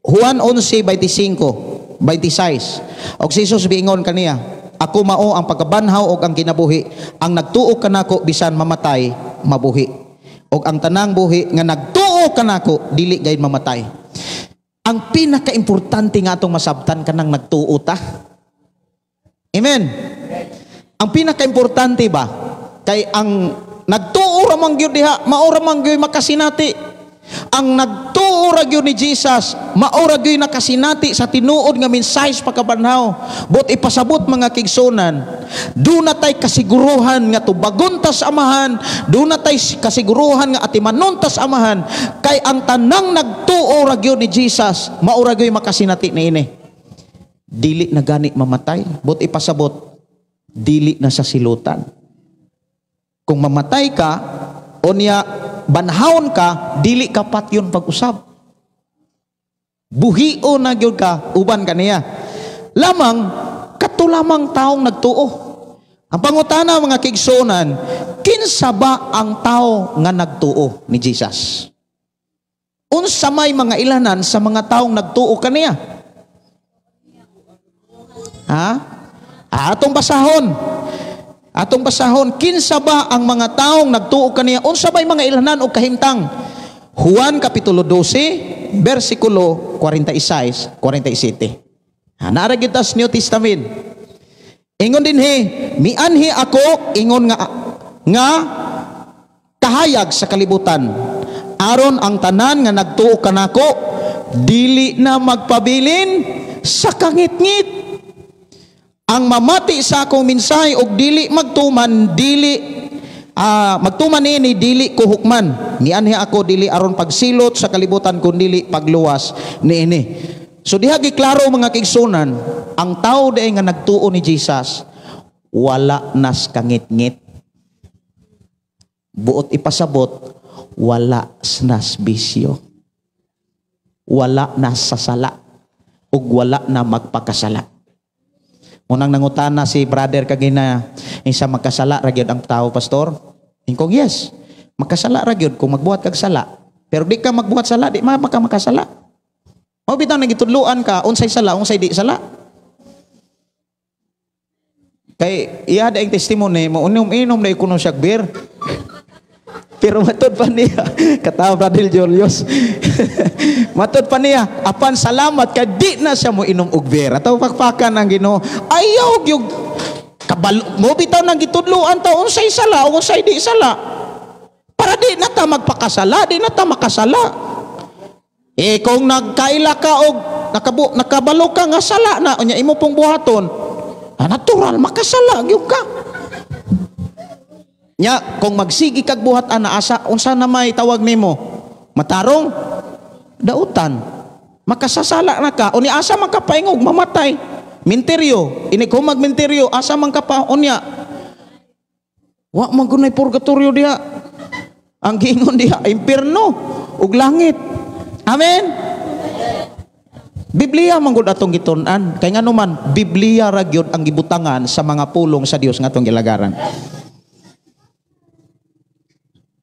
[SPEAKER 2] Juan 11:25, 26. Og si Jesus biingon kaniya, ako mao ang pagkabanhaw og ang kinabuhi. Ang nagtuo kanako bisan mamatay, mabuhi. Og ang tanang buhi nga nagtuo kanako dili gayud mamatay. Ang pinakaimportante nga atong masabtan kanang nagtuo ta. Amen. Ang pinakaimportante ba kay ang nagtuo ra man gyud diha, mao ra man gyud makasinati. Ang nagtuo ra gyud ni Jesus, mao ra gyud nakasinati sa tinuod nga mensahe sa pagkabanhaw. But ipasabot mga kigsunan, duna tay kasiguruhan nga tubagon ta sa Amahan, duna tay kasiguruhan nga atimanon ta sa Amahan, kay ang tanang nagtuo ra gyud ni Jesus, mao ra gyud makasinati niini. Dili na gani mamatay, but ipasabot, dili na sa silutan. Kung mamatay ka, o niya banhawon ka, dili ka patyon pag-usab. Buhio na gyud ka uban kaniya. Lamang kato lamang taong nagtuo. Ang pangutana mga kigsuonan, kinsa ba ang tao nga nagtuo ni Jesus? Unsa may mga ilanan sa mga taong nagtuo kaniya? Ha? Atong basahon. Atong basahon, kinsa ba ang mga taong nagtuo kaniya? Unsa bay mga ilhanan o kahimtang? Juan Kapitulo 12, versikulo 46, 47. Ha, naara gyud tas New Testament. Ingon dinhi, mianhi ako ingon nga kahayag sa kalibutan. Aron ang tanan nga nagtuo kanako dili na magpabilin sa kangitngit. Ang mamati sa akong mensahe og dili magtuman, dili magtuman niini dili ko hukman. Nianhi ako dili aron pagsilot sa kalibutan kun dili pagluwas niini. So diha giklaro mga kigsunan, ang tao diay nga nagtuo ni Jesus wala nas kangitngit. Buot ipasabot, wala nas bisyo. Wala nas sasala ug wala na magpakasala. Unang nangutana si brother kagina, isa magkasala ra gyud ang tao, pastor? Ingkong yes, magkasala ra gyud kung magbuhat kag sala. Pero di ka magbuhat sala, di ma ka makasala. Mao bitaw nagitudloan ka unsay sala, unsay di sala. Kay iya daing testimony mo inom-inom na kuno siya beer. Pero matod pa niya, katawa brother Julius. Matod pa niya, apan salamat kay di na siya mo inom og beer. Ataw pakpakan ang Ginoo. Ayaw gyud kabalo mo bitaw nang gitudloan ta unsay sala, unsay di sala. Para di na ta magpakasala, di na ta makasala. Eh kung nagkaila ka og nakabalo ka nga sala na unya imo pong buhaton, natural makasala gyud ka. Nya kung magsigi kag buhat ana asa unsa na may tawag nimo? Matarong dautan. Makasasala na ka unya asa man ka paingog mamatay. Minteryo, ini ko magminteryo asa man ka pa unya. Wa man gunay purgatorio diha. Ang giingon diha impierno ug langit. Amen. Biblia man gud atong gitun-an. Kay ngano man Biblia ra gyud ang gibutangan sa mga pulong sa Dios nga atong gilagaran.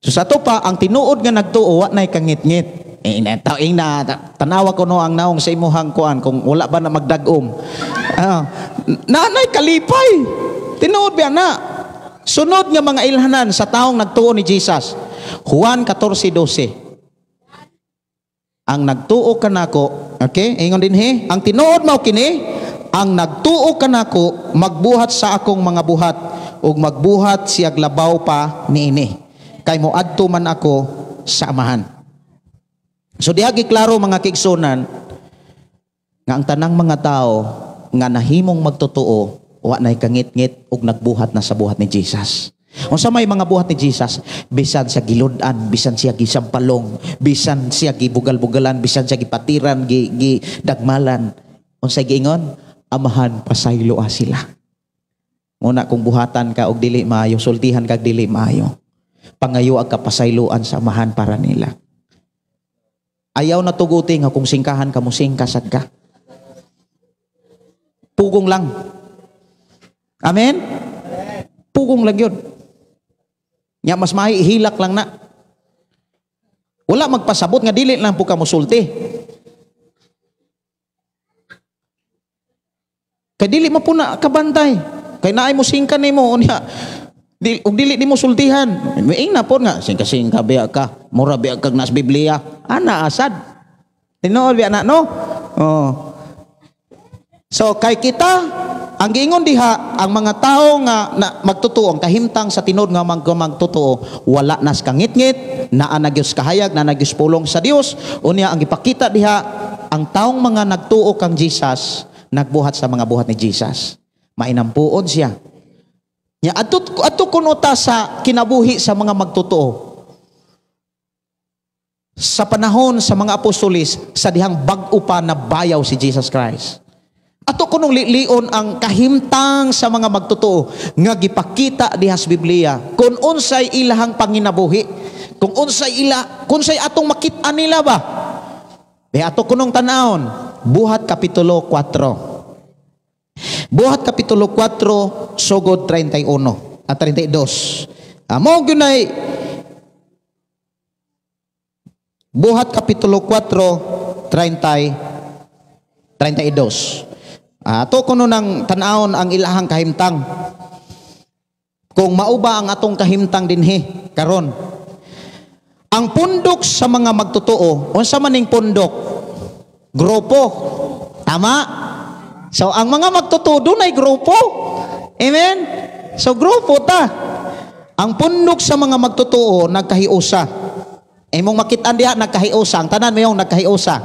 [SPEAKER 2] So sa ato pa, ang tinuod nga nagtuo, wa na'y kangitngit. Ina, tanawa ko no ang naong sa imuhang kuan kung wala ba na magdag-om. Nanay kalipay. Tinuod ba na? Sunod nga mga ilhanan sa taong nagtuo ni Jesus. Juan 14:12. Ang nagtuo kanako, okay? Ingon dinhi, ang tinuod mao kini, ang nagtuo kanako magbuhat sa akong mga buhat ug magbuhat siyag labaw pa niini. Kay moadto man ako sa Amahan. So diha giklaro mga kigsunan nga ang tanang mga tao nga nahimong magtotoo wa nay kangitngit ug nagbuhat na sa buhat ni Jesus. Unsa may mga buhat ni Jesus? Bisan sa gilud-an, bisan siya gisampalong, bisan siya gibugal-bugalan, bisan siya gipatiran, gidagmalan. Unsay giingon? Amahan, pasayloa sila. Muna kung buhatan ka og dili maayo, sultihan kag dili maayo, pangayo ag kapasayloan sa Amahan para nila. Ayaw na tuguti nga kung singkahan ka mo, singkasad ka. Pugong lang. Amen? Pugong lang yun. Nya mas mahihilak lang na. Wala magpasabot nga dili lang po ka musulti. Kay dili mo po na kabantay. Kay naay mo singka nimo unya. Ug dili nimo sultihan. Miing na po nga singka-singka biya ka. Mura biya kag nas Biblia. Ana asad. Tinuod biya na no? Oh. So kay kita Ang giingon diha, ang mga tao nga na, magtotoo, ang kahimtang sa tinuod nga magtotoo, wala nas kangitngit, naa na gyud kahayag, naa na gyud pulong sa Dios. Unya ang gipakita diha, ang taong mga nagtuo kang Jesus, nagbuhat sa mga buhat ni Jesus. Mainampuon siya. Nya adto kuno ta sa kinabuhi sa mga magtotoo. Sa panahon sa mga apostolis, sa dihang bag-o pa na bayaw si Jesus Christ. Ato kunong lilion ang kahimtang sa mga magtotoo nga gipakita diha sa Biblia kung unsay ilahang panginabuhi, kung unsay ila, kung unsay atong makit-an nila ba. Di ato kunong tan-awon, Buhat Kapitulo 4. Buhat Kapitulo 4 sugod 31 at 32. Amo gyunay Buhat Kapitulo 4 30 32. Ato kuno nang tan-awon ang ilahang kahimtang. Kung mauba ang atong kahimtang dinhi karon. Ang pundok sa mga magtotoo, unsa man ning pundok? Grupo. Tama? So ang mga magtotoo dunay grupo. Amen? So grupo ta. Ang pundok sa mga magtotoo nagkahiusa. Imong makit-an diha nagkahiusa. Ang tanan mayong nagkahiusa.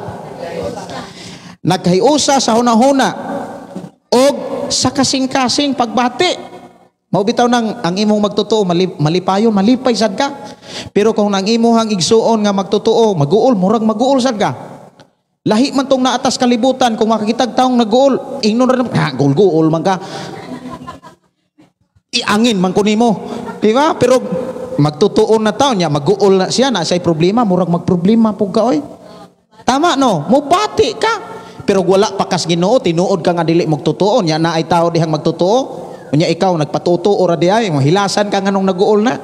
[SPEAKER 2] Nagkahiusa sa hunahuna og sa kasing-kasing pagbati. Mao bitaw nang ang imong magtotoo malipayon, malipay sad ka. Pero kung ang imuhang igsuon nga magtotoo, maguol, murag maguol sad ka. Lahi man tong naatas kalibutan kung makakitag taong naguol, ingnon ra ha, guol-guol man ka. Iangin man ko nimo, di ba? Pero magtotoo na taon niya, maguol na siya, na siya'y problema, murag magproblema pug ka oy. Tama no? Mubati ka. Pero wala pa kas Ginoo, tinuod ka nga dili magtotoo, nya naay tao dihang magtotoo. Unya ikaw nagpatuto ora di ay, mahilasan ka nganong naguol na.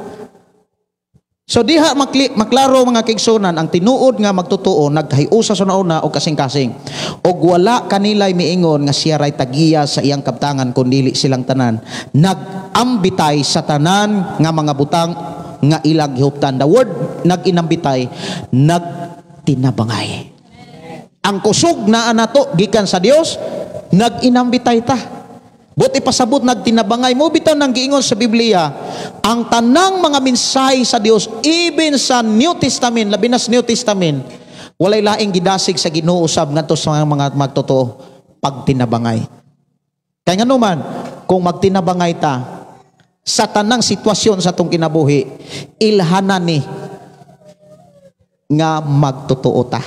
[SPEAKER 2] So diha maklaro mga kaigsunan, ang tinuod nga magtotoo nagkahiusa sa nauna og kasing-kasing. Og wala kanilay miingon nga siya ray tagiya sa iyang kabtangan kun dili silang tanan nagambitay sa tanan nga mga butang nga ilang gihuptan. The word nag-inambitay, nagtinabangay. Ang kusog naa nato gikan sa Dios, nag-inambitay ta. Buti pasabot nagtinabangay mo bitaw nang giingon sa Biblia, ang tanang mga mensahe sa Dios even sa New Testament, labi na sa New Testament, walay laing gidasig sa Ginoo usab ngadto sa mga magtotoo pagtinabangay. Kay nganuman kung magtinabangay ta sa tanang sitwasyon sa atong kinabuhi, ilhanan ni nga magtotoo ta.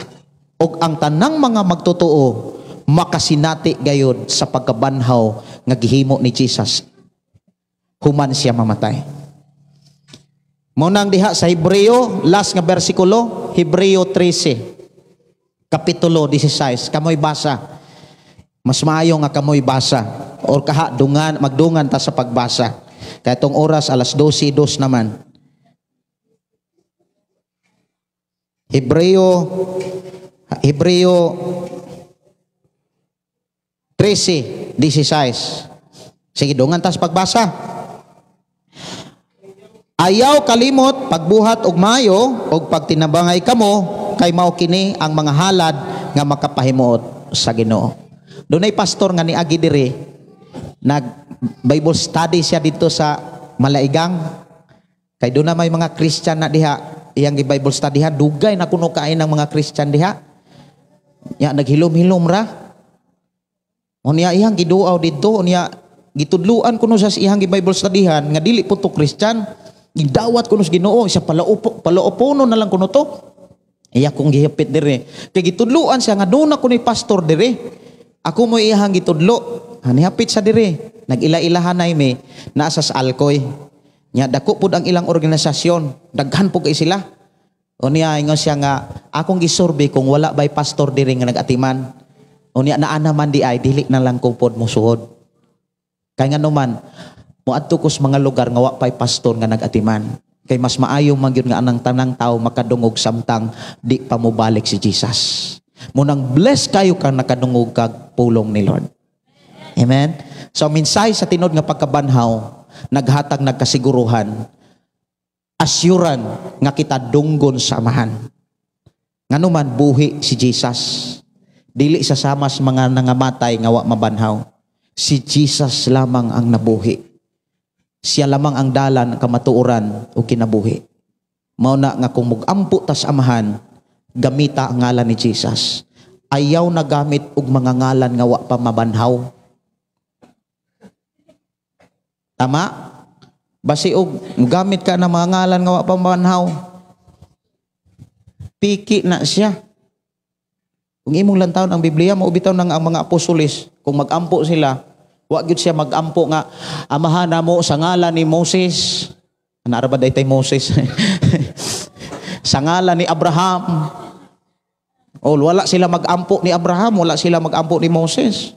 [SPEAKER 2] Og ang tanang mga magtotoo makasinati gayod sa pagkabanhaw nga gihimo ni Jesus human siya mamatay. Mao nang diha sa Hebreo, last nga bersikulo, Hebreo 13 kapitulo 16, kamoy basa. Mas maayo nga kamoy basa or kaha dungan, magdungan ta sa pagbasa. Kay itong oras alas 12:02 naman. Hebreo 13:16. Sige, dungan tas pagbasa. Ayaw kalimot pagbuhat og maayo og pagtinabangay kamo kay mao kini ang mga halad nga makapahimuot sa Ginoo. Dunay pastor nga niagi diri, nag Bible study siya dito sa Malaigang. Kay doon na may mga Christian na diha, iyang gi-Bible study ha, dugay na kuno kain ng mga Christian diha. Ya naghilom-hilom ra. Unya iyang giduaw didto, unya gitudluan kuno sa iyang gi-Bible studyhan nga dili po to Christian. Gidawat kuno sa Ginoo, siya palaupono na lang kuno to. Iya kong gihapit dire. Kay gitudluan siya nga doon ako ni pastor dire. Ako mo iyang gitudlo. Hanihapit sa dire. Nag-ila-ilahan na imi nasa sa Alcoy. Nya dako pud ang ilang organisasyon, daghan pud kay sila. Unya ingon siya nga akong gisurvey kung wala bay pastor dire nga nag-atiman. Unya naa naman di ay dili na lang ko pod mosuhod. Kay nganuman moadto ko sa mga lugar nga wa pay pastor nga nag-atiman. Kay mas maayo man gyud nga anang tanang tawo makadungog samtang di pa mobalik si Jesus. Munang bless kayo kang nakadungog kag pulong ni Lord. Amen. So mensahe sa tinuod nga pagkabanhaw naghatag nagkasiguruhan, asyuran nga kita dunggon sa Amahan. Nganuman buhi si Jesus. Dili sa sama sa mga nangamatay nga wa mabanhaw. Si Jesus lamang ang nabuhi. Siya lamang ang dalan, kamatuoran o kinabuhi. Mao na nga kung mugampo tas Amahan, gamita ang ngalan ni Jesus. Ayaw na gamit og mga ngalan nga wa pa mabanhaw. Tama? Basi og gamit ka na mga ngalan nga wa pa mabanhaw, piki na siya. Kung imong lantawon ang Biblia, maubitaw nang ang mga apostoles, kung magampo sila, wa gyud siya magampo nga amahan namo sa ngalan ni Moses. Ana ra ba daytay Moses? Sa ngalan ni Abraham. O wala sila magampo ni Abraham, wala sila magampo ni Moses.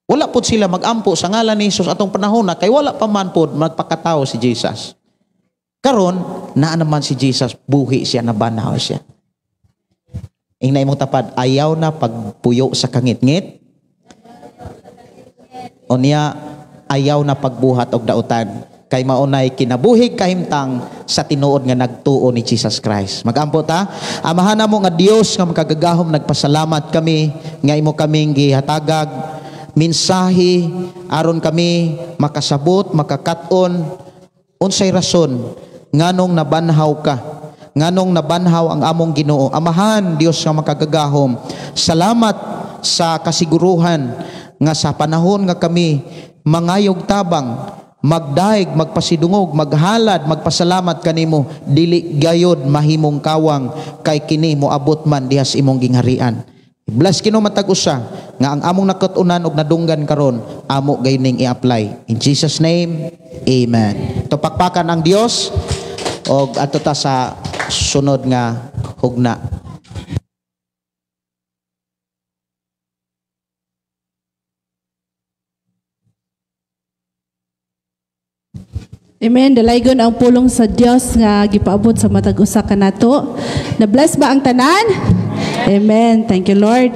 [SPEAKER 2] Wala pud sila magampo sa ngalan ni Jesus atong panahon na kay wala pa man pud magpakatao si Jesus. Karon naa naman si Jesus, buhi siya, nabanhaw siya. Ingna imong tapad, ayaw na pagpuyo sa kangitngit. Unya ayaw na pagbuhat og dautan kay maunay kinabuhig kahimtang sa tinuod nga nagtuo ni Jesus Christ. Magampo ta, Amahan namo nga Dios nga makagagahom, nagpasalamat kami nga imo kaming gihatagag mensahe aron kami makasabot, makakat-on unsay rason nganong nabanhaw ka, nganong nabanhaw ang among Ginoo. Amahan Dios nga makagagahom, salamat sa kasiguruhan nga sa panahon nga kami mangayog tabang, magdaig, magpasidungog, maghalad, magpasalamat kanimo, dili gayod mahimong kawang kay kini moabot man dihas imong gingharian. Bless kino matag usa nga ang among nakat-unan og nadunggan karon amo gayud ning i-apply. In Jesus name, amen. Tupakpakan ang Dios og adto ta sa sunod nga hugna.
[SPEAKER 3] Amen. Dalaygon ang pulong sa Dios nga gipaabot sa matag usa kanato. Na-bless ba ang tanan? Amen. Thank you, Lord.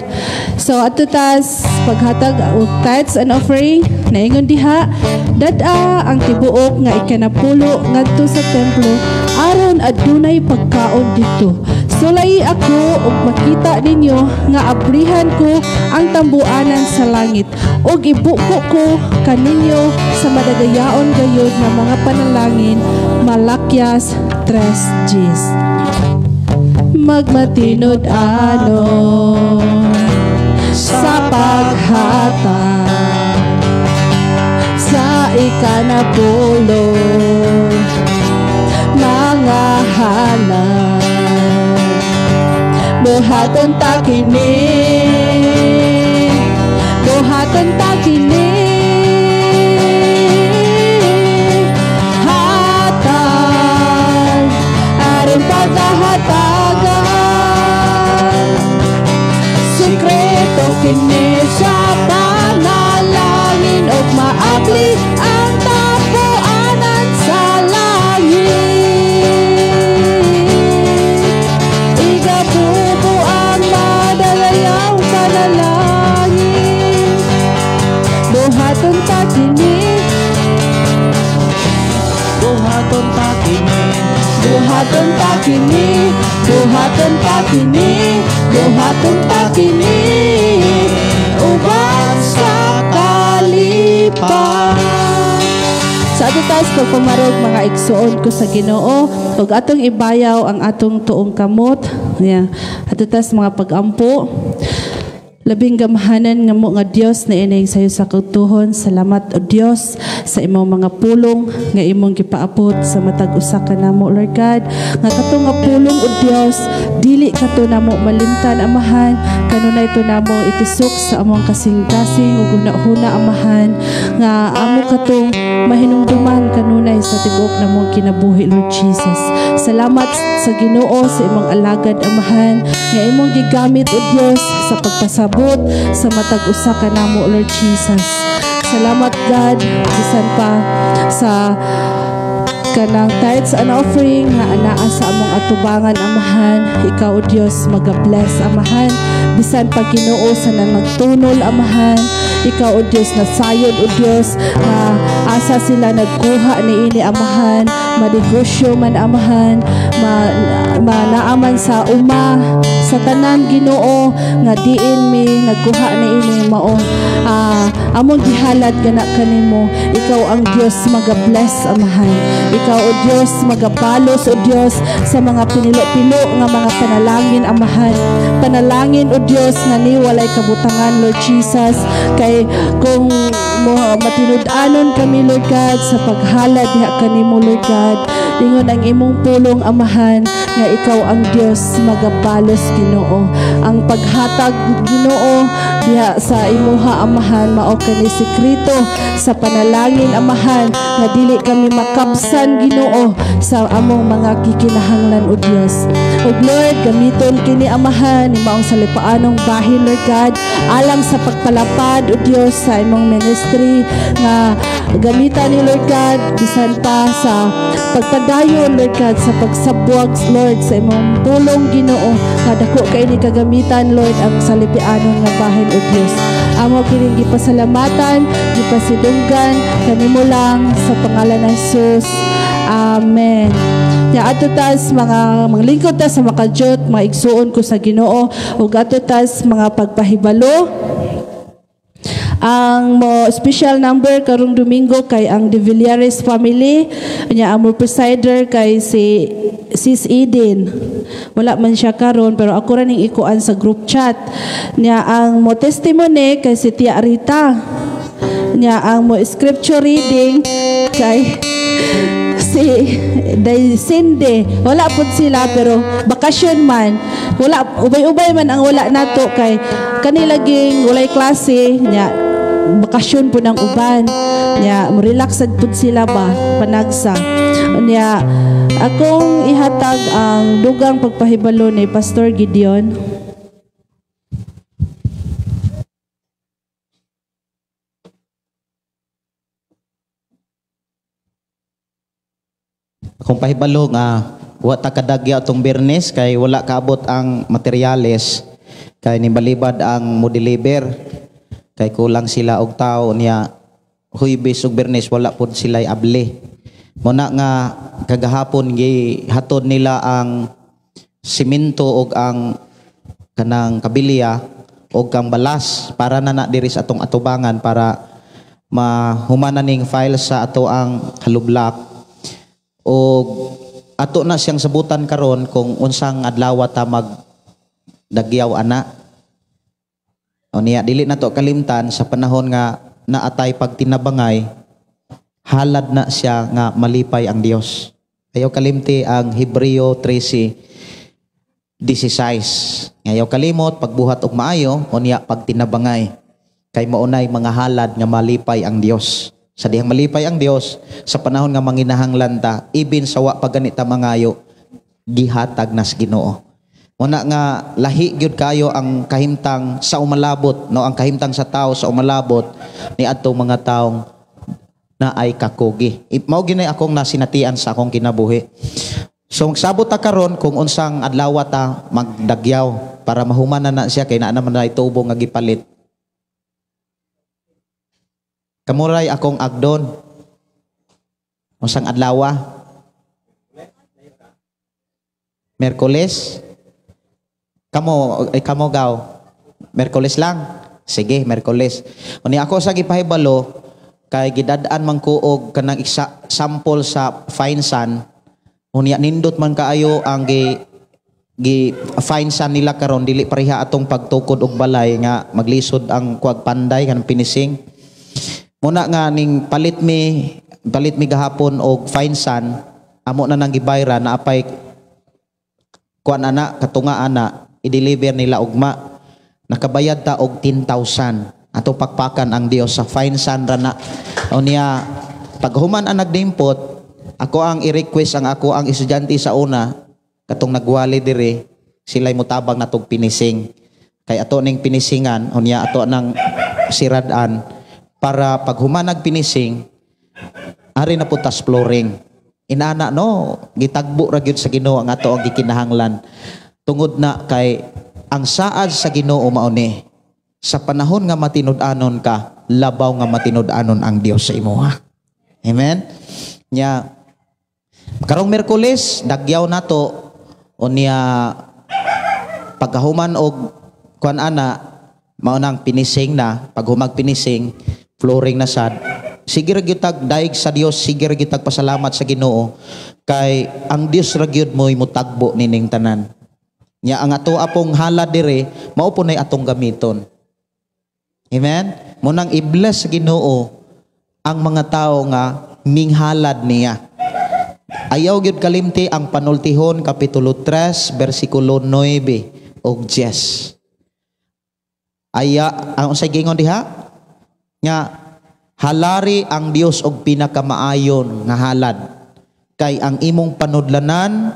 [SPEAKER 3] So ato tas paghatag og tithes and offering, naingon diha, dad-a ang tibuok nga ikanapulo ngadto sa templo aron adunay pagkaon didto. Sulay ako ug makita ninyo nga abrihan ko ang tambuanan sa langit ug ibuko ko kaninyo sa madagayaon gayud nga mga panalangin. Malakias 3:10. Magmatinud-anon sa paghatag sa ikanapulo mga halad. Buhaton ta kini, buhaton ta kini, hatag aron pagkahatagan. Sikreto kini sa panalangin ug maabli ang tapuanan sa langit. Igabubo ang madalayaw panalangin. Buhaton ta kini,
[SPEAKER 2] buhaton ta kini,
[SPEAKER 3] buhaton ta kini, buhaton ta kini, buhaton ta kini, uban sa kalipan. Sa ato taas pagpamarog mga igsuon ko sa Ginoo, ug atong ibayaw ang atong tuong kamot. Yeah. Ato taas mga pagampo. Labing gamhanan nga mo nga Dios na ining sayo sa kautuhon. Salamat o Dios sa imong mga pulong nga imong gipaabot sa matag usa ka namo, Lord God. Nga kato nga pulong o Dios, dili kato namo malimtan, Amahan. Kanunay to namo itisok sa among kasing-kasing ug hunahuna, Amahan, nga amo katong mahinumduman kanunay sa tibuok namong kinabuhi, Lord Jesus. Salamat sa Ginoo sa imong alagad, Amahan, nga imong gigamit o Dios sa pagpasabot sa matag usa ka namo, Lord Jesus. Salamat God bisan pa sa kanang tithes and offering nga anaa sa among atubangan, Amahan. Ikaw o Dios maga-bless, Amahan. Bisan pa Ginoo sa nagtunol, Amahan. Ikaw o Dios nasayod o Dios nga asa sila nagkuha niini, Amahan. Manegosyo man, Amahan, manaaman sa uma, Sa tanan Ginoo nga diin mi nagkuha niini mao among gihalad gana kanimo. Ikaw ang Dios maga-bless Amahan. Ikaw o Dios magabalos o Dios sa mga pinilo-pilo nga mga panalangin Amahan. Panalangin o Dios nga ni walay kabutangan Lord Jesus, kay kung matinud-anon kami Lord God sa paghalad diha kanimo Lord God, ingon ang imong pulong Amahan nga ikaw ang Dios magabalos Ginoo. Ang paghatag Ginoo diha sa imuha Amahan mao kani sekreto sa panalangin Amahan nga dili kami makabsan Ginoo sa among mga gikinahanglan o Dios. Ug Lord, gamiton kini Amahan ni maong salipaanong bahin Lord God alang sa pagpalapad o Dios sa imong ministry nga gamitan ni Lord God bisan pa sa pagpadayon Lord God sa pagsabwag Lord sa imong pulong Ginoo nga dako kay ni kagamitan Lord ang salipianon nga bahin o Dios. Amo kining gipasalamatan, gipasidunggan kanimo lang sa pangalan ng Jesus. Amen. Nya ato tas mga manglingkod ta sa makajot, mga igsuon ko sa Ginoo ug ato tas mga pagpahibalo. Ang mo special number karong Domingo kay ang De Villares family. Nya ang mo presider kay si Sis Eden. Wala man siya karon pero ako ra ning ikuan sa group chat. Nya ang mo testimony kay si Tia Rita. Nya ang mo scripture reading kay si Day Cindy. Wala pud sila pero bakasyon man. Wala, ubay-ubay man ang wala nato kay kanila ging walay klase nya bakasyon po ng uban. Nya mo relax sad pud sila ba panagsa. Nya akong ihatag ang dugang pagpahibalo ni Pastor Gideon.
[SPEAKER 2] Akong pahibalo nga wa ta kadagya atong Biyernes kay wala kaabot ang materyales kay nibalibad ang mo deliver kay kulang sila og tawo niya Huwebes ug Biyernes wala pud sila abli. Muna nga kagahapon gihatod nila ang simento og ang kanang kabilia og kang balas para na na diri sa atong atubangan para mahumana ning file sa ato ang halublak. Og ato na siyang sabutan karon kung unsang adlaw ta magdagyaw ana. O niya dili na to kalimtan sa panahon nga naatay pagtinabangay, halad na siya nga malipay ang Dios. Ayaw kalimti ang Hebreo 13:16. Ayaw kalimot pagbuhat og maayo o niya pagtinabangay kay maunay mga halad nga malipay ang Dios. Sa dihang malipay ang Dios sa panahon nga manginahanglan ta, ibin sa wa pa ganita mangayo, gihatag nas Ginoo. Muna nga lahi gyud kayo ang kahimtang sa umalabot, no, ang kahimtang sa tao sa umalabot ni adtong mga taong na ay kakugi. Mao gyud akong nasinatian sa akong kinabuhi. So magsabot ta karon kung unsang adlaw ta magdagyaw para mahuman na na siya kay naa naman na tubo nga gipalit. Kamuray akong agdon. Unsang adlaw? Merkules? Kamo, kamo gaw. Merkules lang. Sige, Merkules. Uni ako sa gipahibalo kay gidad-an man ko og kanang isa sample sa fine sand. Unya nindot man kaayo ang gi fine sand nila karon, dili pareha atong pagtukod og balay nga maglisod ang kuag panday kanang pinising. Muna nga ning palit mi gahapon og fine sand, amo na nang gibayra na apay kuan ana katunga ana i-deliver nila ugma. Nakabayad ta og 10,000. Ato pakpakan ang Dios sa fine sand ra na. O niya paghuman ang nagdimpot, ako ang i-request ang ako ang estudyante sa una katong nagwali diri sila'y mutabang natog pinising. Kay ato ning pinisingan unya ato nang siradan para paghuman nagpinising ari na putas flooring. Inana no, gitagbo ra gyud sa Ginoo ang ato ang gikinahanglan. Tungod na kay ang saad sa Ginoo mao ni sa panahon nga matinud-anon ka, labaw nga matinud-anon ang Dios sa imuha. Amen. Nya karong Miyerkules dagyaw nato unya pagkahuman og kuan ana mao nang pinising na, paghumag pinising, flooring na sad. Sige ra gyud tag daig sa Dios, sige ra gyud tag pasalamat sa Ginoo kay ang Dios ra gyud mo'y mutagbo nining tanan. Nya ang ato apong halad dire mao po nay atong gamiton. Amen. Mo nang i-bless sa Ginoo ang mga tao nga minghalad niya. Ayaw gyud kalimti ang Panultihon kapitulo 3 bersikulo 9 ug 10. Aya ang unsay gingon diha? Nga halari ang Dios og pinakamaayon nga halad kay ang imong panudlanan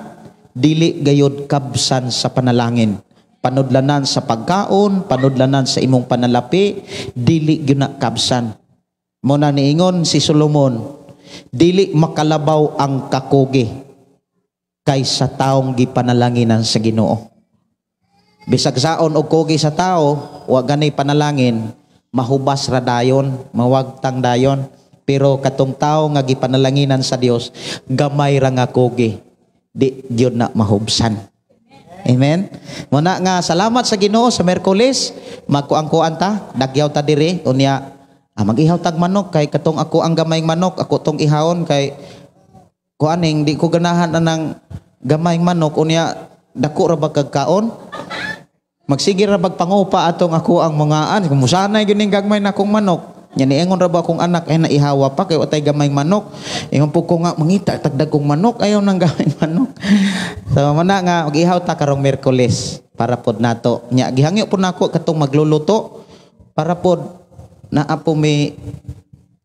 [SPEAKER 2] dili gayod kabsan sa panalangin. Panudlanan sa pagkaon, panudlanan sa imong panalapi, dili gyud na kabsan. Mo na niingon si Solomon, dili makalabaw ang kakugi kaysa taong gipanalanginan sa Ginoo. Bisag saon og kugi sa tao, wa gani panalangin, mahubas ra dayon, mawagtang dayon. Pero katong tao nga gipanalanginan sa Dios, gamay ra nga kugi, di gyud na mahubsan. Amen. Muna nga salamat sa Ginoo sa Miyerkules, magkuang-kuan ta, dagyaw ta diri unya mag-ihaw tag manok kay katong ako ang gamayng manok, ako tong ihawon kay kuaning di ko ganahan anang gamayng manok unya dako ra ba kag kaon? Magsige ra bag pangupa atong ako ang mga an, kumusanay gyud ning gagmay na akong manok. Nya niingon ra ba akong anak ay naihawa pa kay watay gamayng manok. Ingon po ko nga mangita tagdag kong manok, ayaw nang gamayng manok. So muna nga mag-ihaw ta karong Miyerkules para pod nato. Nya gihangyo po nako katong magluluto para pod naa po mi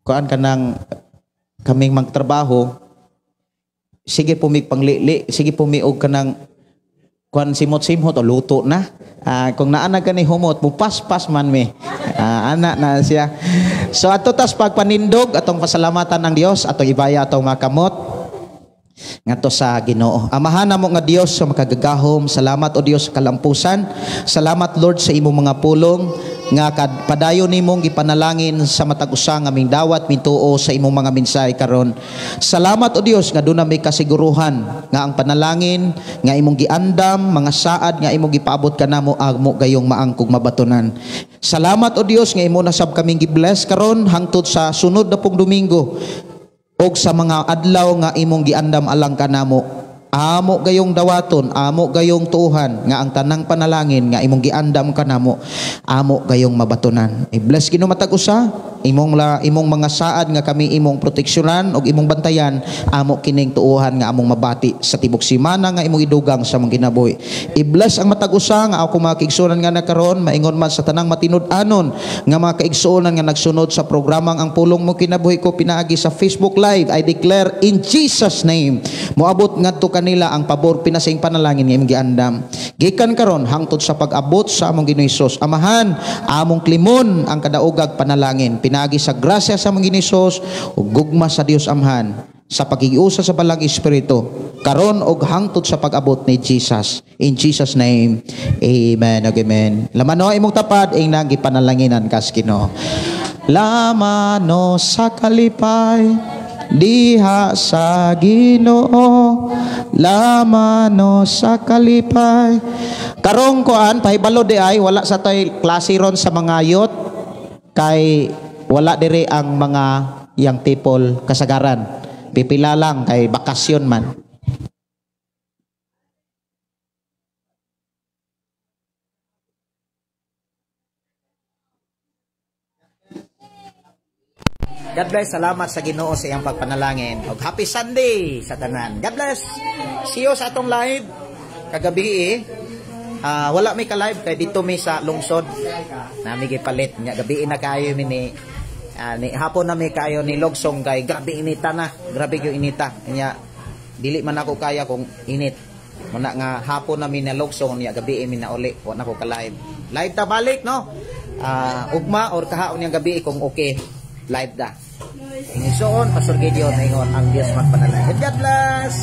[SPEAKER 2] kuan kanang kaming magtrabaho. Sige po mi panglili, sige po mi og kanang kuan simot-simot o luto na. Kung naana gani humot, mupaspas man mi. Ana na siya. So ato tas pagpanindog atong pasalamatan ng Dios, atong ibaya atong makamot ngadto sa Ginoo. Amahan namo nga Dios sa makagagahom, salamat o Dios sa kalampusan. Salamat Lord sa imong mga pulong nga padayon nimong gipanalangin sa matag usa nga aming dawat mituo sa imong mga mensahe karon. Salamat o Dios nga duna may kasiguruhan nga ang panalangin nga imong giandam, mga saad nga imong gipaabot kanamo amo gayong maangkog mabatunan. Salamat o Dios nga imo na sab kaming gi-bless karon hangtod sa sunod na pong Domingo og sa mga adlaw nga imong giandam alang kanamo. Amo gayong dawaton, amo gayong tuuhan nga ang tanang panalangin nga imong giandam kanamo, amo gayong mabatunan. I-bless Ginoo matag usa, imong mga saad nga kami imong proteksyonan og imong bantayan, amo kining tuuhan nga among mabati sa tibok simana nga imong idugang sa among kinabuhi. I-bless ang matag usa nga ako mga kaigsuonan nga nakaron, maingon man sa tanang matinud-anon nga mga kaigsuonan nga nagsunod sa programang Ang Pulong Mo Kinabuhi Ko pinaagi sa Facebook Live. I declare in Jesus name, moabot ngadto kanila ang pabor pinasing panalangin nga imong giandam. Gikan karon hangtod sa pag-abot sa among Ginoo Hesus. Amahan, among klimon ang kadaogag panalangin pinaagi sa grasya sa among Ginoo Hesus ug gugma sa Dios Amahan sa pakigiusa sa Balang Espiritu karon og hangtod sa pag-abot ni Jesus. In Jesus name, amen ug amen. Lamano imong tapad ing nang gipanalanginan kas Ginoo. Lamano sa kalipay diha sa Ginoo, lamano sa kalipay. Karong kuan pahibalo di ay wala sa tay klase ron sa mga youth kay wala diri ang mga young people kasagaran. Pipila lang kay bakasyon man. God bless. Salamat sa Ginoo sa iyang pagpanalangin. Og happy Sunday sa tanan. God bless. See you sa atong live kagabi eh. Wala may ka-live kay dito mi sa lungsod. Nami gipalit nya gabi na kaayo mi ni hapon na mi kaayo ni Logsong kay grabe inita na. Grabe gyud inita. Nya dili man ako kaya kung init. Muna nga hapon na mi na Logsong nya gabi mi na uli. Wa na ko ka-live. Live ta balik no. Ugma or kahaon yang gabi kung okay. Live da. Ingisuon, Pastor Gideon, ingon ang Dios magpanalangin. God bless!